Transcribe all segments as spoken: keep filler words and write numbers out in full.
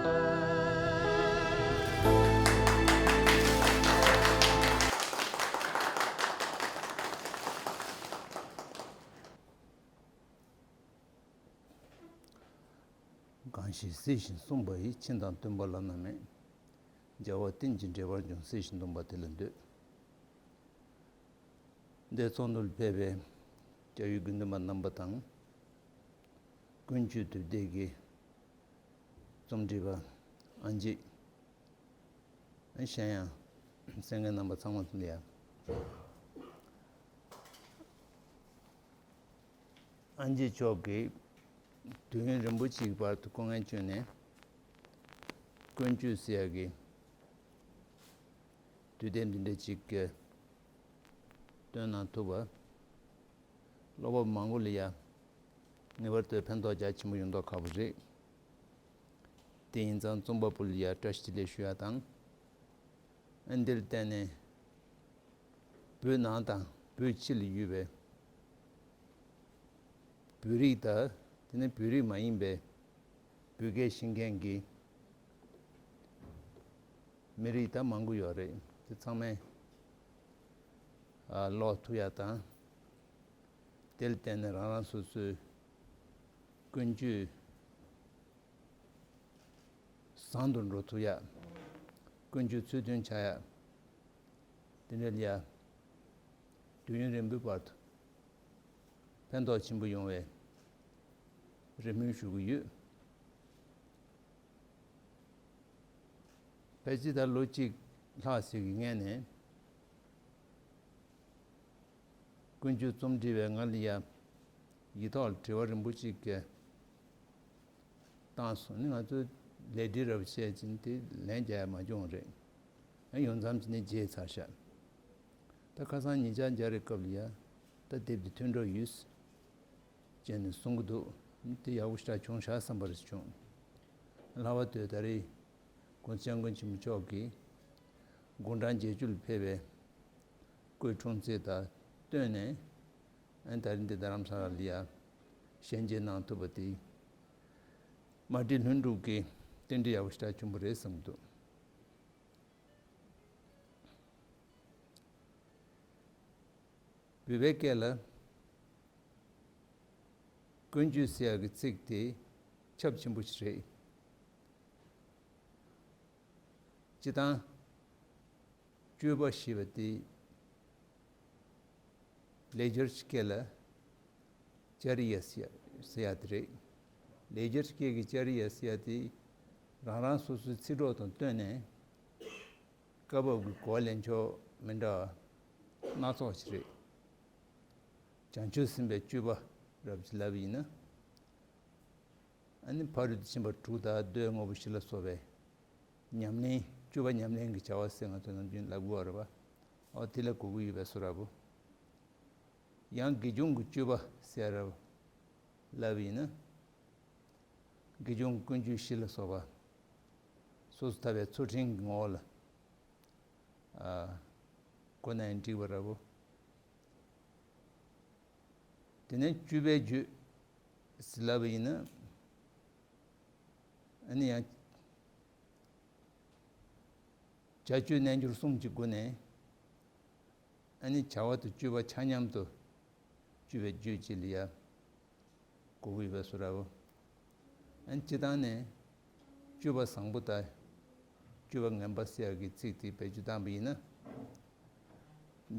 གང་ཞིག་གཟིགས་ཤིང་གསུངས་པ་ཡིས། ཕྱིན་དང་སྟོན་པ་བླ་ན་མེད། རྒྱལ་བ་རྟེན་ཅིང་འབྲེལ་བར་འབྱུང་། གཟིགས་ཤིང་འདོམས་པ་དེ་ལ་འདུད། འདིར་ཚོགས་འདུར་ཕེབས་པའི་སྐྱབས་ཡུལ་དགེ་འདུན་པ་རྣམ་པ་དང་། ཀུན་སྤྱོད་དུས་སྡེ་གི་རྩོམ་སྒྲིག་པ་ཨན་ཅི། གཞན་ཡང་གསན་མཁན་རྣམ་པ་ཚང་མ་ལ་ཡ། ཨན་ཅི་མཆོག་གིས་དུས་ཡུན་རིང་པོ་ཅིག་བར་དུ་སྐུ་ངལ་བསྐྱོན་ནས་ཀུན་སྤྱོད་ཟེར་ཡག་གི་དུས་དེབ་འདི་འདྲ་ཅིག་གི་བཏོན་གནང་ཐུབ་པ། ཀློག་པ་མང་པོ་ལ་ཡ་ངེས་པར་དུ་ཕན་ཐོགས་རྒྱ་ཆེན་པོ་ཡོང་མདོག་ཁ་པོ་རེད། དེ་ཡིན་ཙང་རྩོམ་པ་པོ་ལ་ཡ་བཀྲ་ཤིས་བདེ་ལེགས་ཞུ་ཡ་དང་། ཨ་འདིར་བརྟེན་ནས་བོད་ནང་དང་བོད་ཕྱི་ལ་ཡོད་པའི་བོད་རིགས་དང་དེ་ནས་བོད་རིགས་མ་ཡིན་པའི་བོད་སྐད་ཤེས་མཁན་གྱི་མི་རིགས་ད་མང་པོ་ཡོད་རེད། དེ་ཚང་མས་ཨ་ཀློག་ཐུབ་ཡ་དང་། དེ་ལ་བརྟེན་ནས་རང་རང་སོ་སོའི་ཀུན་སྤྱོད་བཟང་དུ་འགྲོ་ཐུབ་ཡ། ཀུན་སྤྱོད་ཚུལ་མཐུན་ཆགས་ཡ། དེ་འདྲ་ལ་ཡ་དུས་ཡུན་རིང་པོའི་བར་དུ་ཕན་ཐོགས་ཆེན་པོ་ཡོང་བའི་རེ་སྨོན་ཞུ་གི་ཡོད། ཕལ་ཆེར་ད་ལོ་གཅིག་ལྷག་ཙམ་གྱི་སྔོན་ནས་ཀུན་སྤྱོད་རྩོམ་སྒྲིག་པས་ང་ལ་ཡ་ཡིག་ཐོག་ལ་དྲི་བ་རིང་པོ་གཅིག་གི་བཏང་སོང་ནི། ང་ཚོས་ལས་སྒྲིག་རབ་བྱས་ཀྱིན་དེ་ལན་རྒྱག་ཡ་མ་བྱུང་རེད། ཡང་ཡོང་མཚམས་ཀྱི་ནས་བརྗེད་ཚར་ཤག་ད་ཁ་སང་ཉིན་ཞག་འཇའ་རིས་སྐབས་ལ་ཡ་ད་དེབ་འདི་ཐོན་འགྲོ་ཡོད། ཅན་ནས་གསུང་གི་འདུག་དེ་ཡག་པོ་ཞེ་དྲག་བྱུང་ཤག་བསམ་པ་རེ་བྱུང་། ལྷག་པར་དུ་ད་རེས་༸གོང་ས་༸སྐྱབས་མགོན་ཆེན་པོ་མཆོག་གིས་དགུང་གྲངས་བརྒྱད་ཅུ་ལ་ཕེབས་པའི་སྐུའི་འཁྲུངས་ཚེས་དང་བསྟུན་ནས་ཨ་ནི་ད་རེས་འདི་རྡ་རམ་ས་ལ་ལ་ཡ་གཞན་མཇལ་གནང་ཐུབ་པ་དེ་མ་བསྒྲིགས་ལྷུན་གྲུབ་ཀྱི་རྟེན་འབྲེལ་ཡག་པོ་ཞེ་དྲག་བྱུང་བ་རེད་བསམ་གྱི་འདུག་བོད་པའི་སྐད་ལ་ཀུན་སྤྱོད་ཟེར་ཡག་གི་ཚིག་དེ་ཁྱབ་ཆེན་པོ་ཞིག་རེད། སྤྱིར་བཏང་སྤྱོད་པ་ཞེས་པ་དེ་ལེགས་སྦྱར་གྱི་སྐད་ལ་ཅ་རི་ཡ་ཟེར་ཡ་ཟེར་ཡ་དེ་རེད། ལེགས་སྦྱར་གྱི་སྐད་ཀྱི་ཅ་རི་ཡ་ཟེར་ཡ་དེ་རང་རང་སོ་སོའི་ཚིག་གྲོགས་དང་བསྟུན་ནས་སྐབས་བབ་ཀྱི་གོ་བ་ལེན་ཕྱོགས་མི་འདྲ་བ་སྣ་ཚོགས་ཤིག་རེད། བྱང་ཆུབ་སེམས་དཔའི་སྤྱོད་པ་རབ་ཅིག་ལབ་ཡིན་ན། ཨ་ནི་ཕ་རོལ་ཏུ་ཕྱིན་པ་དྲུག་དང་མདོའི་དངོས་པོ་བཞི་ལ་སོགས་པའི་ཉམས་ལེན། སྤྱོད་པ་ཉམས་ལེན་གྱི་བྱ་བ་ཟེར་ང་ཚོ་ནམ་རྒྱུན་ལབ་དགོས་པ་རེད་པ། ཨོ་དེ་ལ་གོ་གི་ཡོད་པའི་བཟོ་འདྲ་པོ། ཡང་དགེ་སྦྱོང་གི་སྤྱོད་པ་ཟེར་རབ་ལབ་ཡིན་ན། དགེ་སྦྱོང་ཀུན་སྤྱོད་བཞི་ལ་སོགས་པ་སོ་སོ་ཐར་པའི་ཚུལ་ཁྲིམས་ཀྱི་ངོ་བོ་ལ་ཨ་གོ་ན་ཡང་འགྲིག་པ་འདྲ་པོ། དེ་ནས་སྤྱོད་པའི་རྒྱུད་ཟེར་ལབ་པ་ཡིན་ན། ཨ་ནི་ཡང་བྱ་སྤྱོད་རྣལ་འབྱོར་གསུམ་གྱི་སྒོ་ནས། ཨ་ནི་བྱ་བ་དང་སྤྱོད་པ་ཆ་མཉམ་དུ་སྤྱོད་པའི་རྒྱུད་ཅིག་ལ་ཡ་གོ་གི་ཡོད་པའི་བཟོ་འདྲ་པོ། ཨ་ནི་སྤྱིར་བཏང་ནས་སྤྱོད་པ་བཟང་པོ་དང་སྤྱོད་པ་ངན་པ་ཟེར་ཡག་གི་ཚིག་དེ་བེད་སྤྱོད་བཏང་པ་ཡིན་ན།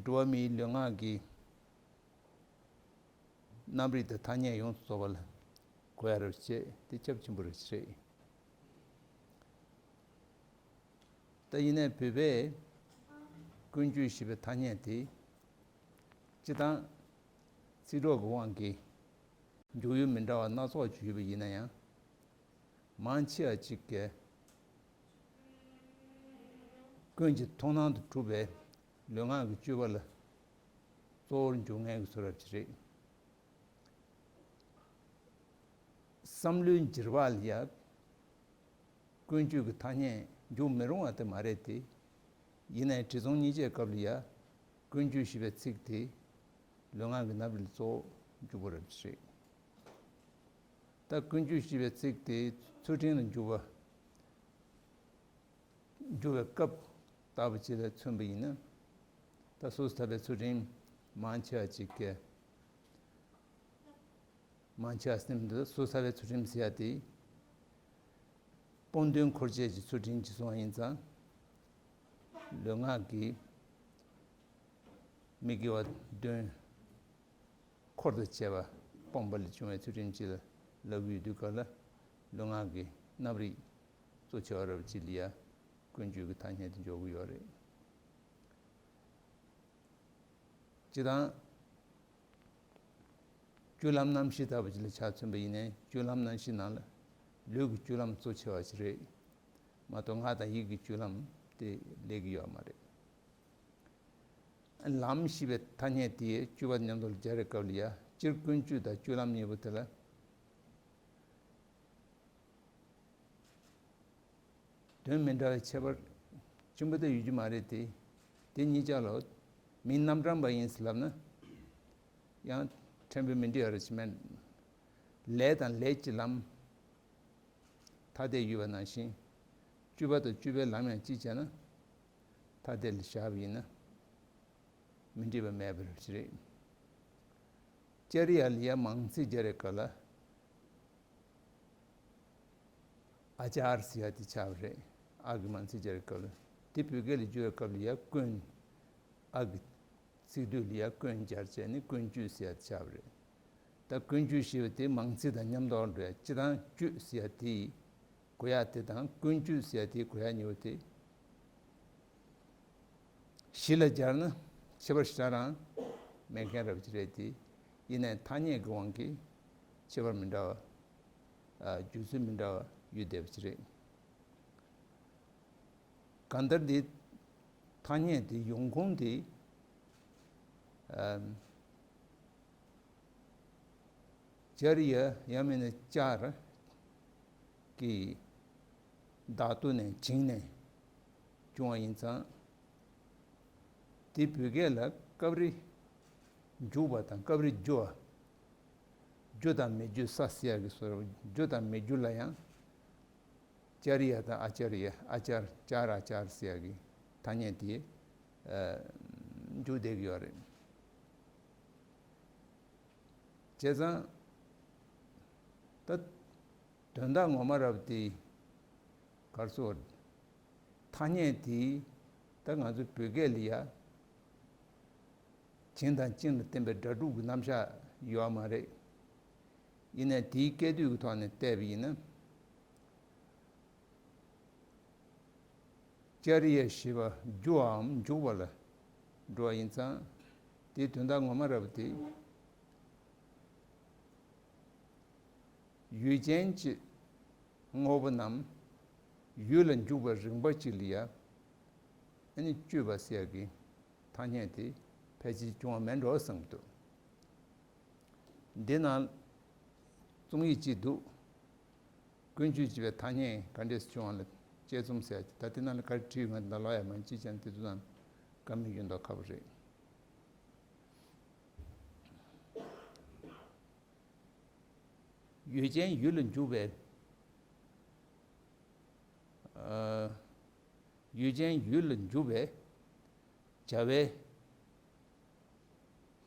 འགྲོ་བ་མིའི་ལུས་ངག་གི་རྣམ་རིག་དང་ཐ་སྙད་ཡོངས་སུ་རྫོགས་པ་ལ་གོ་ཡ་རབ་བྱེད་དེ་ཁྱབ་ཆེན་པོ་རེད། ད་ཡིན་ནའི་བོད་པས་ཀུན་སྤྱོད་ཞེས་པའི་ཐ་སྙད་དེ་སྤྱིར་བཏང་ཚིག་གྲོགས་ཀྱི་དབང་གིས་འཇུག་ཡུལ་མི་འདྲ་བ་སྣ་ཚོགས་ཅིག་ཡོད་པ་ཡིན་ན་ཡང་། མང་ཆེ་བ་ཅིག་གིས་ཀུན་གྱི་མཐོང་སྣང་དུ་གྲུབ་པའི་ལུས་ངག་གི་སྤྱོད་པ་ལ་གཙོ་བོར་འཇུག་མཁན་གྱི་བཟོ་འདྲ་ཅིག་རེད། བསམ་བློའི་འགྱུར་བ་ལ་ཡ་ཀུན་སྤྱོད་ཀྱི་ཐ་སྙད་འཇུག་མི་རུང་བ་དེ་མ་རེད་དེ། ཡིན་ནའི་དྲི་བཟང་སྙིང་རྗེའི་སྐབས་ལ་ཡ་ཀུན་སྤྱོད་ཞེས་པའི་ཚིག་དེ་ལུས་ངག་གི་རྣམ་རིག་ལ་གཙོ་བོ་འཇུག་པ་རེད། ད་ཀུན་སྤྱོད་ཞེས་པའི་ཚིག་དེ་ཚུལ་ཁྲིམས་ལ་འཇུག་པ། འགྱུར་བའི་སྐབས་ལྟ་བུ་ཅིག་ལ་མཚོན་པ་ཡིན་ན། ད་སོ་སོ་ཐར་པའི་ཚུལ་ཁྲིམས་མང་ཆེ་བ་ཅིག་གིས། མང་ཆེ་བ་སེམས་འདི་སོ་སོ་ཐར་པའི་ཚུལ་ཁྲིམས་ཟེར་ཡ་དེ། སྤོང་དོན་འཁོར་བཅས་ཀྱི་ཚུལ་ཁྲིམས་ཀྱི་སོང་བ་ཡིན་ཙང་། ལུས་ངག་གི་མི་དགེ་བ་གདོན་འཁོར་དང་བཅས་པ་སྤོང་བ་ལས་བྱུང་བའི་ཚུལ་ཁྲིམས་ཅིག་ལ་ལབ་ཀྱི་ཡོད་དུས་སྐབས་ལ། ལུས་ངག་གི་རྣམ་རིག་གཙོ་ཆེ་བ་རབ་ཅིག་ལ་ཡ་ཀུན་སྤྱོད་ཀྱི་ཐ་སྙད་དུ་འཇོག་གི་ཡོད་རེད། སྤྱིར་བཏང་སྤྱོད་ལམ་རྣམ་བཞི་ལྟ་བུ་ཅིག་ལ་ཆ་མཚོན་པ་ཡིན་ནའི་སྤྱོད་ལམ་རྣམ་བཞི་ནང་ལ་ལུས་ཀྱི་སྤྱོད་ལམ་གཙོ་ཆེ་བ་ཞིག་རེད་མ་གཏོགས། ངག་དང་ཡིད་ཀྱི་སྤྱོད་ལམ་དེ་ལས་ཀྱི་ཡོད་མ་རེད། ལམ་ཞེས་པའི་ཐ་སྙད་དེ་སྤྱོད་པ་མཉམ་དུ་སྦྱར་བའི་སྐབས་ལ་ཡ། སྤྱིར་ཀུན་སྤྱོད་དང་སྤྱོད་ལམ་གཉིས་པོ་དེ་ལ་དོན་མི་འདྲ་བའི་ཁྱད་པར་ཆེན་པོ་དེ་ཡོད་ཀྱི་མ་རེད་དེ། དེ་གཉིས་ཆ་ལ་མིང་རྣམ་གྲངས་པ་ཡིན་ཟེར་ལབ་ན་ཡང་ཕྲན་བུ་མི་འགྲིག་པ་རེད་ཅེས་མེད། ལས་དང་ལས་ཀྱི་ལམ་ཐ་དད་ཡོད་པ་ནང་བཞིན། སྤྱོད་པ་དང་སྤྱོད་པའི་ལམ་ཡང་གཅིག་བྱས་ན་ཐ་དད་ལ་བཞག་པ་ཡིན་ན་མི་འགྲིག་པ་མེད་པ་རེད། ཨཱ་ཙརྱ་ལ་ཡ་མང་ཚིག་སྦྱར་བའི་སྐབས་ལ། ཨཱ་ཙར་ཟེར་ཡ་དེ་ཆགས་པ་རེད། ཨ་གི་མང་ཚིག་སྦྱར་བའི་སྐབས་ལ། དེ་བོད་སྐད་ལ་བསྒྱུར་བའི་སྐབས་ལ་ཡ་ཀུན། ཨ་གི་ཚིག་སྡུད་ལ་ཡ་ཀུན་སྦྱར་བྱས་ནས་ཀུན་སྤྱོད་ཟེར་ཡ་དེ་ཆགས་པ་རེད། ད་ཀུན་སྤྱོད་ཞེས་པ་དེ་མང་ཚིག་དང་མཉམ་དུ་འགྲོ་ཡ། སྤྱིར་བཏང་སྤྱོད་ཟེར་ཡ་དེ་གོ་ཡ་དེ་དང་ཀུན་སྤྱོད་ཟེར་ཡ་དེ་གོ་ཡ་གཉིས་པོ་དེ། གཞི་ལ་སྦྱར་ན་ཁྱད་པར་ཞེ་དྲག་རང་མེད་མཁན་རབ་ཅིག་རེད་དེ། ཡིན་ནའི་ཐ་སྙད་ཀྱི་དབང་གིས་ཁྱད་པར་མི་འདྲ་བ། ཨ། བརྗོད་ཚུལ་མི་འདྲ་བ་ཡོད་བསྡད་པ་ཅིག་རེད། གང་ལྟར་འདི་ཐ་སྙད་དེ་ཡོང་ཁུངས་དེ། ཨ། ཨཱ་ཙརྱ་ཡང་མིན་ན་ཨཱ་ཙརྱ་གི་བརྡ་ཐོ་ནས་བྱིངས་ནས་བྱུང་བ་ཡིན་ཙང་། དེ་བོད་སྐད་ལ་སྐབས་རེ་འཇུག་པ་དང་སྐབས་རེ་རྒྱུ་བ། རྒྱུ་དང་མི་རྒྱུ་ས་ཟེར་ཡག་གི་བཟོ་འདྲ། རྒྱུ་དང་མི་རྒྱུ་ལ་ཡང་ཨཱ་ཙརྱ་དང་ཨཱ་ཙརྱ། ཨཱ་ཙར། ཨཱ་ཙར། ཨཱ་ཙར་ཟེར་ཡག་གི་ཐ་སྙད་དེ་འཇུག་བསྡད་ཀྱི་ཡོད་རེད། བྱས་ཙང་ད་དོན་དག་ངོ་མ་རབ་དེ་གར་སོ། ཐ་སྙད་དེ་ད་ང་ཚོ་བོད་སྐད་ལ་ཡ་བྱིངས་དང་ཅན་ལ་བརྟེན་པའི་སྒྲ་སྒྲུབ་ཀྱི་རྣམ་གཞག་ཡོད་མ་རེད། ཡིན་ནའི་དེའི་སྐད་དོད་ཀྱི་ཐོག་ནས་བལྟས་པ་ཡིན་ན། ཨཱ་ཙརྱ་ཞེས་པ་རྒྱུ་བའམ་འཇུག་པ་ལ་འགྲོ་བ་ཡིན་ཙང་། དེའི་དོན་དག་ངོ་མ་རབ་དེ། ཡུལ་ཅན་གྱི་དངོས་པོ་རྣམས་ཡུལ་ལ་འཇུག་པའི་རིམ་པ་གཅིག་ལ་ཡ། ཨ་ནི་སྤྱོད་པ་ཟེར་ཡག་གི་ཐ་སྙད་དེ་ཕལ་ཆེར་བྱུང་བ་མེད་འགྲོ་བསམ་གྱི་འདུག། འདི་ནང་རྩོམ་ཡིག་ཅིག་འདུག། ཀུན་སྤྱོད་ཅེས་པའི་ཐ་སྙད་ག་འདྲས་སུ་བྱུང་བ་ལ་དཔྱད་རྩོམ་ཟེར་ཡག་ཅིག། ད་དེ་ནང་ལ་ག་རེ་བྲིས་ཡོད་ང་ད་ལོག་ཡ་མ་ཅིག་ཅང་དེ་ཚོ་ནང་བཀའ་མོལ་ཡོད་མདོག་ཁ་པོ་རེད། ཡུལ་ཅན་ཡུལ་ལ་འཇུག་པའི། ཨ། ཡུལ་ཅན་ཡུལ་ལ་འཇུག་པའི་བྱ་བའི་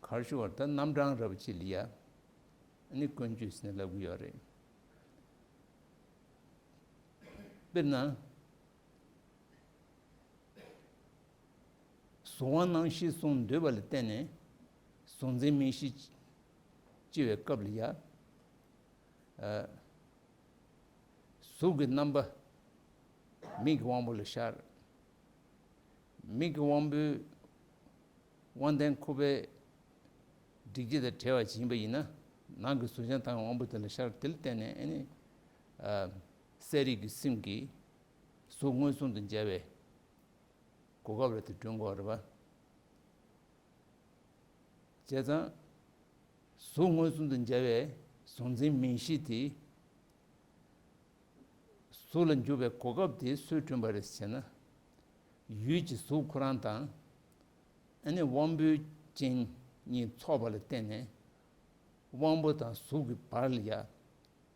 གར་ཞུ་བར་ད་རྣམ་གྲངས་རབ་ཅིག་ལ་ཡ་ཨ་ནི་ཀུན་སྤྱོད་ཟེར་ནས་ལབ་ཀྱི་ཡོད་རེད། དཔེར་ན། གཟུང་བ་སྣང་ཤས་གསུམ་འདུས་པ་ལ་བརྟེན་ནས་གཟུང་འཛིན་མིག་ཤེས་སྐྱེ་བའི་སྐབས་ལ་ཡ། ཨ། གཟུགས་ཀྱི་རྣམ་པ་མིག་གི་དབང་པོ་ལ་ཤར། མིག་གི་དབང་པོའི་དབང་ལྡན་ཁོག་པའི་སྒྲིག་བྱེད་དང་བྲལ་བ་ཅིག་ཡིན་པ་ཡིན་ན། ནང་གི་གཟུགས་ཅན་དང་དབང་པོ་དེ་ལ་ཤར། དེ་ལ་བརྟེན་ནས་ཨ་ནི། ཨ། གསལ་རིག་གི་སེམས་ཀྱིས་གཟུགས་མངོན་སུམ་དུ་མཇལ་བའི་གོ་སྐབས་རེ་དེ་བསྐྲུན་དགོས་རེད་པ། བྱས་ཙང་། གཟུགས་མངོན་སུམ་དུ་མཇལ་བའི་གཟུང་འཛིན་མིག་ཤེས་དེ། གཟུགས་ལ་འཇུག་པའི་གོ་སྐབས་དེ་སུས་བསྐྲུན་པ་རེད་ཟེར་ན། ཡུལ་གྱི་གཟུགས་ཁོ་རང་དང་། ཨ་ནི་དབང་པོའི་སྤྱན་གཉིས་ཚོགས་པ་ལ་བརྟེན་ནས། དབང་པོ་དང་གཟུགས་ཀྱི་བར་ལ་ཡ།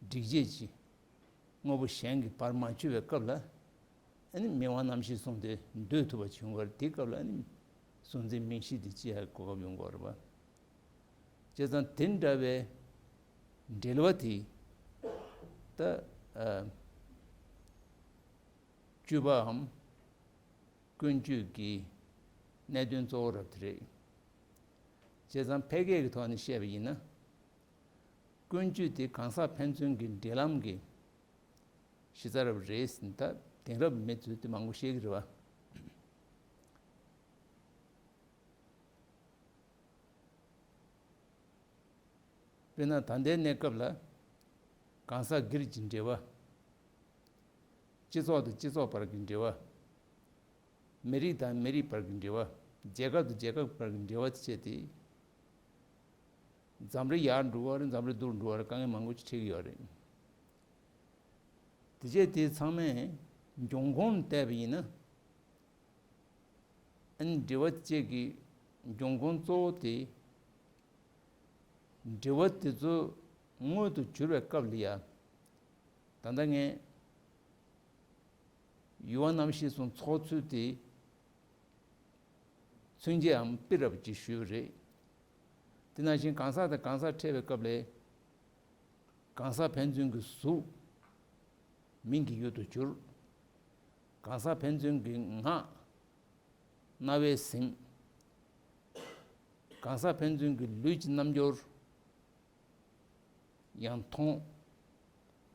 སྒྲིག་བྱེད་ཀྱི་དངོས་པོ་གཞན་གྱི་བར་མ་ཆོད་པའི་སྐབས་ལ། ཨ་ནི་མི་དབང་རྣམ་བཞིའི་གསུང་དེ་འདོད་ཐུབ་པ་བྱུང་བར་དེ་སྐབས་ལ་ཨ་ནི་སྲོག་འཛིན་མིང་གཞི་དེ་ཅི་ཡང་གོ་སྐབས་ཡོང་གི་ཡོད་རེད་པ། བྱས་ཙང་དེ་འདྲ་བའི་འབྲེལ་བ་དེ་ད་ཨ་བཅུ་པའམ་ཀུན་སྤྱོད་ཀྱི་གནད་དོན་གཙོ་བོ་རབ་དེ་རེད། བྱས་ཙང་ཕལ་སྐད་ཀྱི་ཐོག་ནས་བཤད་པ་ཡིན་ན། ཀུན་སྤྱོད་དེ་གང་ཟག་ཕན་ཚུན་གྱི་འབྲེལ་ལམ་གྱི་གཞི་རྩ་རབ་རེད་ཟེར་ན་ད་དེང་རབས་མི་ཚོས་དེ་མང་པོ་ཤེས་ཀྱི་རེད་བ། དཔེར་ན་ད་ལྟའི་གནས་སྐབས་ལ་གང་ཟག་སྒེར་གྱི་འབྲེལ་བ། སྤྱི་ཚོགས་དང་སྤྱི་ཚོགས་བར་གྱི་འབྲེལ་བ། མི་རིགས་དང་མི་རིགས་བར་གྱི་འབྲེལ་བ། རྒྱལ་ཁབ་དང་རྒྱལ་ཁབ་བར་གྱི་འབྲེལ་བ་དེ་བྱས་ཏེ། འཛམ་རི་ཡར་འགྲོ་བ་རེད། འཛམ་རི་སྡུག་འགྲོ་བ་རེད། དཀའ་ངལ་མང་པོ་ཅིག་འཕྲད་ཀྱི་ཡོད་རེད། དེ་བྱས་དེ་ཚང་མས་འབྱུང་ཁུངས་བལྟས་པ་ཡིན་ན། ཨ་ནི་འབྲེལ་བ་དེ་བཅས་ཀྱི་འབྱུང་ཁུངས་གཙོ་བོ་དེ། འབྲེལ་བ་དེ་ཚོ་མངོན་དུ་གྱུར་བའི་སྐབས་ལ་ཡ། ད་ལྟ་ངས་ཡུལ་དབང་རྣམ་བཞིའི་གསུང་ཚོགས་ཚུལ་དེ་མཚོན་བྱེད་འམ་དཔེ་རབ་ཅིག་ཞུས་པ་རེད། དེ་ནང་བཞིན་གང་ཟག་དང་གང་ཟག་འཕྲད་པའི་སྐབས་ལ། གང་ཟག་ཕན་ཚུན་གྱི་གཟུགས། མིང་གི་ཡུལ་དུ་གྱུར། གང་ཟག་ཕན་ཚུན་གྱི་ངག། རྣ་བས་ཟིན། གང་ཟག་ཕན་ཚུན་གྱི་ལུས་ཀྱི་རྣམ་འགྱུར་ཡང་མཐོང་།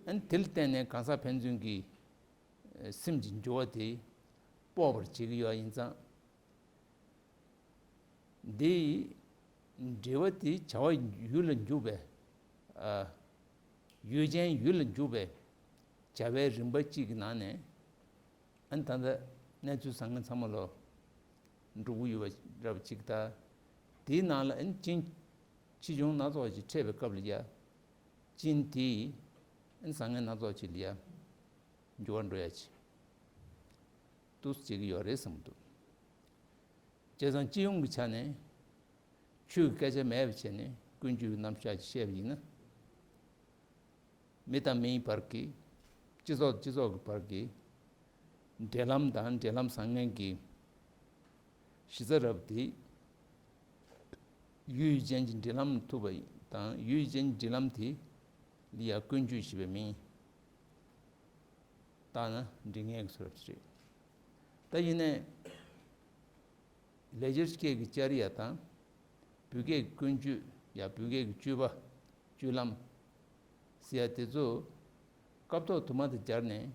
ཨ་ནི་དེ་ལ་བརྟེན་ནས་གང་ཟག་ཕན་ཚུན་གྱི་སེམས་ཀྱི་འགྱུར་བ་དེ་དཔོག་པར་བྱེད་ཀྱི་ཡོད་ཡིན་ཙང་། འདི་འབྲེལ་བ་དེ་བྱ་བ་ཡུལ་ལ་འཇུག་པའི། ཨ། ཡུལ་ཅན་ཡུལ་ལ་འཇུག་པའི་བྱ་བའི་རིམ་པ་གཅིག་གི་ནང་ནས། ཨ་ནི་ད་ལྟ་གནས་ཚུལ་བཟང་ངན་ཚང་མ་ལོ་འགྲོ་གི་ཡོད་པ་རབ་གཅིག་ད། དེའི་ནང་ལ་ཨ་ནི་རྐྱེན་ཆེ་ཆུང་སྣ་ཚོགས་ཤིག་འཕྲད་པའི་སྐབས་ལ་ཡ། རྐྱེན་དེས་ཨ་ནི་བཟང་ངན་སྣ་ཚོགས་ཤིག་ལ་ཡ། འགྱུར་བ་འགྲོ་ཡ་ཆེ། འདུག་སེ་བྱེད་ཀྱི་ཡོད་རེད་བསམ་གྱི་འདུག་བྱས་ཙང་སྤྱི་ཡོངས་ཀྱི་ཆ་ནས་ཆོས་ཀྱི་སྐད་ཆ་མེད་པ་བྱས་ནས་ཀུན་སྤྱོད་ཀྱི་རྣམ་གཞག་ཅིག་བཤད་པ་ཡིན་ན། མི་དང་མིའི་བར་གྱི། སྤྱི་ཚོགས་དང་སྤྱི་ཚོགས་ཀྱི་བར་གྱི་འབྲེལ་ལམ་དང་འབྲེལ་ལམ་བཟང་ངན་གྱི་གཞི་རྩ་རབ་དེ། ཡུལ་ཅན་གྱི་འབྲེལ་ལམ་ཐུབ་པ་དང་ཡུལ་ཅན་གྱི་འབྲེལ་ལམ་དེ་ལ་ཡ་ཀུན་སྤྱོད་ཞེས་པའི་མིང་བཏགས་ན་འགྲིག་ངེས་ཀྱི་བཟོ་འདྲ་ཅིག་རེད། ད་ཡིན་ནའི་ལེགས་སྦྱར་སྐད་ཀྱི་ལྕགས་རི་ཡ་དང་། བོད་སྐད་ཀྱི་ཀུན་སྤྱོད་ཡ། བོད་སྐད་ཀྱི་སྤྱོད་པ། སྤྱོད་ལམ་ཟེར་ཡ་དེ་ཚོ་སྐབས་ཐོག་དུ་མ་དང་སྦྱར་ནས་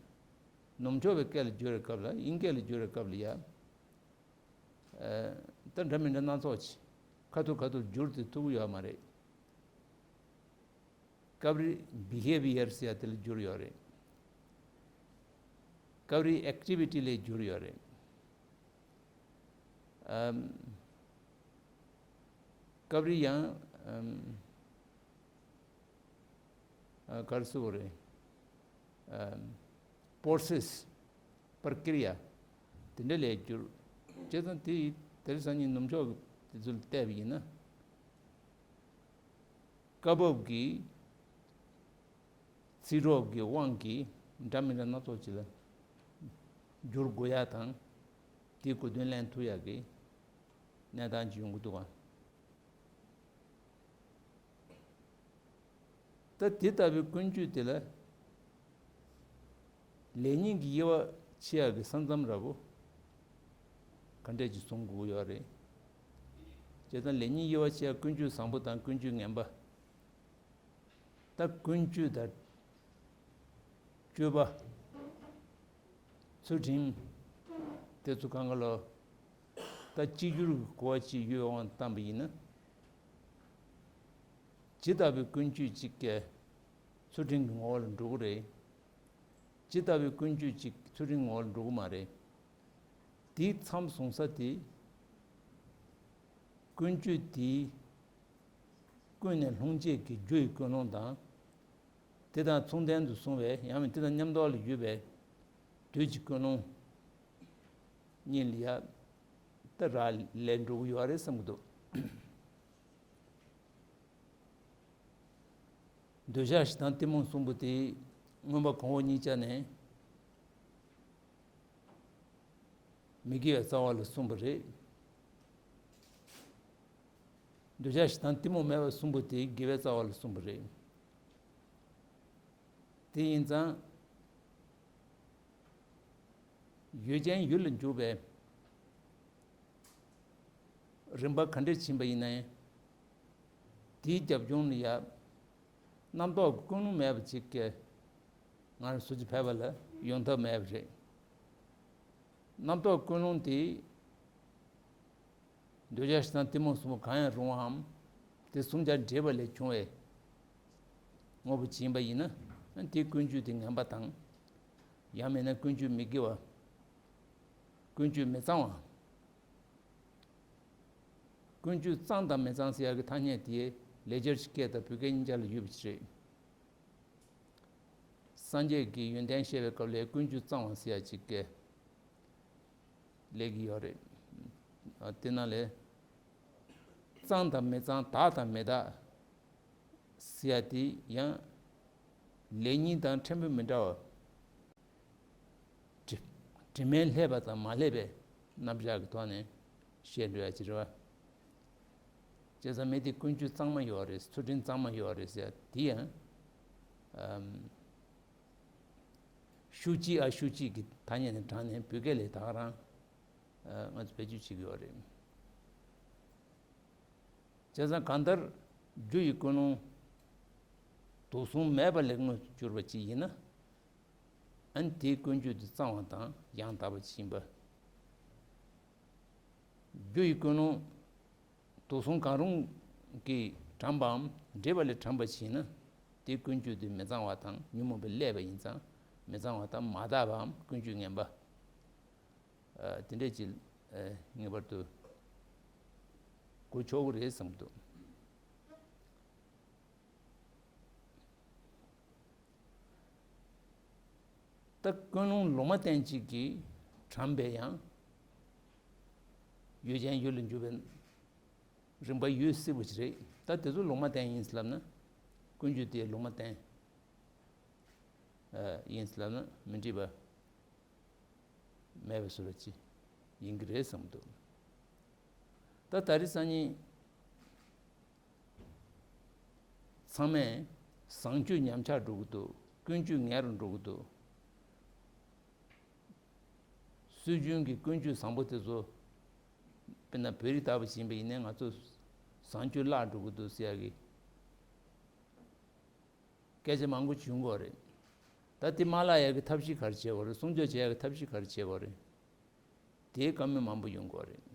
ནུབ་ཕྱོགས་པའི་སྐད་ལ་བསྒྱུར་བའི་སྐབས་ལ། དབྱིན་སྐད་ལ་བསྒྱུར་བའི་སྐབས་ལ་ཡ། ཨ། ད་འདྲ་མི་འདྲ་སྣ་ཚོགས་ཅིག་ཁ་ཐུག་ཁ་ཐུག་བསྒྱུར་ཏེ་ཐུབ་ཀྱི་ཡོད་མ་རེད། སྐབས་རེ་བི་ཧེ་བི་ཡར་ཟེར་ཡ་དེ་ལ་བསྒྱུར་ཡོད་རེད། སྐབས་རེ་ཨེག་ཊི་བི་ཊི་ལ་བསྒྱུར་ཡོད་རེད། ཨམ། སྐབས་རེ་ཡང་། ཨམ། ཨ། ག་རེ་ཟེར་དགོས་རེད། ཨམ། པོ་རོ་སེ་སི། པར་ཀི་རི་ཡ། དེ་འདྲ་ལ་བསྒྱུར། བྱས་ཙང་དེ་དེང་སང་ཉིན་ནུབ་ཕྱོགས་ཀྱི་དེ་ཚོ་ལ་བལྟས་པ་ཡིན་ན། སྐབས་བབ་ཀྱི་ཚིག་གྲོགས་ཀྱི་དབང་གིས་འདྲ་མི་འདྲ་སྣ་ཚོགས་ཅིག་ལ་བསྒྱུར་དགོས་ཡ་དང་། དེའི་གོ་དོན་ལེན་ཐུབ་ཡ་གི་གནས་སྟངས་ཅིག་ཡོང་གི་འདུག་ག། ད་དེ་ལྟ་བུའི་ཀུན་སྤྱོད་དེ་ལ་ལེགས་ཉེས་ཀྱི་དབྱེ་བ་ཕྱེ་ཡག་གི་ས་མཚམས་འདྲ་པོ་ག་འདྲས་ཅིག་བཟུང་དགོས་ཀྱི་ཡོད་རེད། བྱས་ཙང་ལེགས་ཉེས་དབྱེ་བ་ཕྱེ་ཡག་ཀུན་སྤྱོད་བཟང་པོ་དང་ཀུན་སྤྱོད་ངན་པ། ད་ཀུན་སྤྱོད་དང་སྤྱོད་པ། ཚུལ་ཁྲིམས། དེ་ཚོ་གང་ག་ལོ། ད་གཅིག་གྱུར་གྱི་གོ་བ་གཅིག་ཡོད་དབང་བཏང་པ་ཡིན་ན། ཇི་ལྟ་བུའི་ཀུན་སྤྱོད་ཅིག་གིས་ཚུལ་ཁྲིམས་ཀྱི་ངོ་བོ་ལ་འགྲོ་གི་རེད། ཇི་ལྟ་བུའི་ཀུན་སྤྱོད་ཅིག་ཚུལ་ཁྲིམས་ངོ་བོ་ལ་འགྲོ་གི་མ་རེད། དེའི་མཚམས་བཟུང་ས་དེ། ཀུན་སྤྱོད་དེའི་ཀུན་ནས་ལྷུང་བྱེད་ཀྱི་རྒྱུ་ཡི་ཀུན་སློང་དང་། དེ་དང་མཚུངས་ལྡན་དུ་སོང་བའི་ཡང་མིན་དེ་དང་མཉམ་དུ་ལ་ཡོད་པའི་དུས་ཀྱི་ཀུན་སློང་གཉིས་ལ་ཡ་ད་རག་ལས་འགྲོ་གི་ཡོད་རེད་བསམ་གྱི་འདུག། འདོད་ཆགས་ཞེ་སྡང་གཏི་མུག་གསུམ་པོ་དེ་མངོན་པ་གོང་འོག་གཉིས་ཆ་ནས་ མི་དགེ་བའི་རྩ་བ་ལ་གསུངས་པ་རེད། འདོད་ཆགས་ཞེ་སྡང་གཏི་མུག་མེད་པ་གསུམ་པོ་དེ་དགེ་བའི་རྩ་བ་ལ་གསུངས་པ་རེད། དེ་ཡིན་ཙང་། ཡུལ་ཅན་ཡུལ་ལ་འཇུག་པའི་རིམ་པ་ག་འདྲ་ཕྱིན་པ་ཡིན་ནའི། དེའི་རྒྱབ་ལྗོངས་ལ་ཡ། རྣམ་རྟོག་ཀུན་སློང་མེད་པ་ཅིག་གིས་ང་རང་ཚོ་ཕལ་པ་ལ་ཡོང་ཐབས་མེད་པ་རེད། རྣམ་རྟོག་ཀུན་སློང་དེ། འདོད་ཆགས་ཞེ་སྡང་གཏི་མུག་གསུམ་པོ་གང་ཡང་རུང་བའམ། དེ་གསུམ་ཆར་འདྲེས་པ་ལས་བྱུང་བའི་དངོས་པོ་ཅིག་ཡིན་པ་ཡིན་ན། དེའི་ཀུན་སྤྱོད་དེ་ངན་པ་དང་། ཡང་མིན་ན་ཀུན་སྤྱོད་མི་དགེ་བ། ཀུན་སྤྱོད་མི་གཙང་བ། ཀུན་སྤྱོད་གཙང་དང་མི་གཙང་ཟེར་ཡག་གི་ཐ་སྙད་དེ་ལེགས་སྦྱར་གྱི་སྐད་དང་བོད་སྐད་གཉིས་ཆ་ལ་ཡོད་པ་ཞིག་རེད། སངས་རྒྱས་ཀྱི་ཡོན་ཏན་བཤད་པའི་སྐབས་ལ་ཀུན་སྤྱོད་གཙང་བ་ཟེར་ཡག་ཅིག་སྐད་སླེབས་ཀྱི་ཡོད་རེད། ཨ། དེ་ནང་ལས། གཙང་དང་མི་གཙང་དག་དང་མི་དག་ཟེར་ཡག་དེ་ཡང་ལེགས་ཉེས་དང་ཕྲན་བུ་མི་འདྲ་བ། དྲི་དྲི་མས་བསླད་པ་དང་མ་བསླད་པའི་རྣམ་གཞག་གི་ཐོག་ནས་བཤད་འགྲོ་ཡག་ཅིག་རེད་བ། བྱས་ཙང་མི་དེ་ཀུན་སྤྱོད་གཙང་མ་ཡོད་རེད། ཚུལ་ཁྲིམས་གཙང་མ་ཡོད་རེད་ཟེར་ཡག་དེ་ཡང་། ཨམ། ཤུགས་གཅིག་ཨ་ཤུགས་གཅིག་གི་ཐ་སྙད་ནས་དྲངས་ནས་བོད་སྐད་ལ་ད་ག་རང་། ཨ། ང་ཚོ་བེད་སྤྱོད་བྱེད་ཀྱི་ཡོད་རེད། བྱས་ཙང་གང་ལྟར་རྒྱུ་ཡི་ཀུན་སློང་དུག་གསུམ་མེད་པ་ལས་དངོས་སུ་གྱུར་པ་ཅིག་ཡིན་ན། ཨ་ནི་དེའི་ཀུན་སྤྱོད་དེ་གཙང་བ་དང་ཡང་དག་པ་ཅིག་ཡིན་པ། རྒྱུ་ཡི་ཀུན་སློང་དུག་གསུམ་གང་རུང་གིས་དྲངས་པའམ་འདྲེས་པ་ལས་དྲངས་པ་ཅིག་ཡིན་ན། དེའི་ཀུན་སྤྱོད་དེ་མི་གཙང་བ་དང་ཉོན་མོངས་པས་བསླད་པ་ཡིན་ཙང་། མི་གཙང་བ་དང་མ་དག་པའམ་ཀུན་སྤྱོད་ངན་པ། ཨ། དེ་འདྲས་ཅིག་ཨ། ངེས་པར་དུ་གོ་ཆོག་གི་རེད་བསམ་གྱི་འདུག། ད་ཀུན་སློང་ལུང་མ་བསྟན་གཅིག་གིས་དྲངས་པའི་ཡང་ཡུལ་ཅན་ཡུལ་ལ་འཇུག་པའི་རིམ་པ་ཡོད་སྲིད་པ་ཞིག་རེད། ད་དེ་ཚོ་ལུང་མ་བསྟན་ཡིན་ལབ་ན། ཀུན་སྤྱོད་དེ་ལུང་མ་བསྟན་ཡིན་ལབ་ན་མི་འགྲིག་པ། མེད་པའི་བཟོ་འདྲ་ཅིག་ཡིན་གྱི་རེད་བསམ་གྱི་འདུག། ད་ད་རེས་སང་ཉིན་ཚང་མས་བཟང་སྤྱོད་ཉམས་ཆག་འགྲོ་གི་འདུག། ཀུན་སྤྱོད་ངན་རུ་འགྲོ་གི་འདུག། སྲོལ་རྒྱུན་གྱི་ཀུན་སྤྱོད་བཟང་པོ་དེ་ཚོ། དཔེར་ན་བོད་རིགས་ལྟ་བུ་ཞིག་ཡིན་པ་ཡིན་ན་ང་ཚོ་བཟང་སྤྱོད་བརླག་འགྲོ་གི་འདུག་ཟེར་ཡག་གི་སྐད་ཆ་མང་པོ་བྱུང་གི་ཡོད་རེད། ད་དེ་མ་བརླག་ཡག་གི་ཐབས་ཤེས་ག་རེ་བྱེད་དགོས་རེད། སྲུང་སྐྱོབ་བྱེད་ཡག་གི་ཐབས་ཤེས་ག་རེ་བྱེད་དགོས་རེད། དེའི་བཀའ་མོལ་མང་པོ་ཡོང་གི་ཡོད་རེད།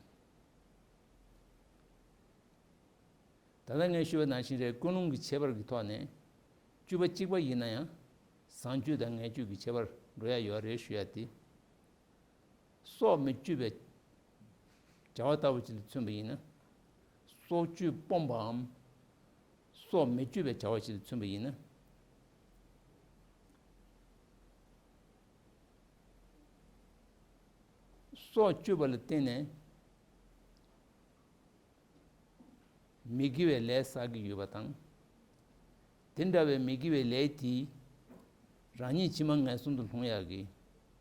ད་ལྟ་ངས་ཞུས་པ་ནང་བཞིན་རེད། ཀུན་སློང་གི་ཁྱད་པར་གྱི་ཐོག་ནས་བཅུ་པ་གཅིག་པ་ཡིན་ན་ཡང་བཟང་སྤྱོད་དང་ངན་སྤྱོད་ཀྱི་ཁྱད་པར་འགྲོ་ཡག་ཡོད་རེད་ཞུ་ཡག་དེ། སྲོག་མི་གཅོད་པའི་བྱ་བ་ལྟ་བུ་ཅིག་ལ་མཚོན་པ་ཡིན་ན། སྲོག་གཅོད་སྤོང་བའམ། སྲོག་མི་གཅོད་པའི་བྱ་བ་ཅིག་ལ་མཚོན་པ་ཡིན་ན། སྲོག་གཅོད་པ་ལ་བརྟེན་ནས། མི་དགེ་བའི་ལས་བསགས་ཀྱི་ཡོད་པ་དང་། དེ་འདྲ་བའི་མི་དགེ་བའི་ལས་དེས་རང་ཉིད་ཕྱི་མ་ངན་སོང་དུ་ལྷུང་ཡག་གི་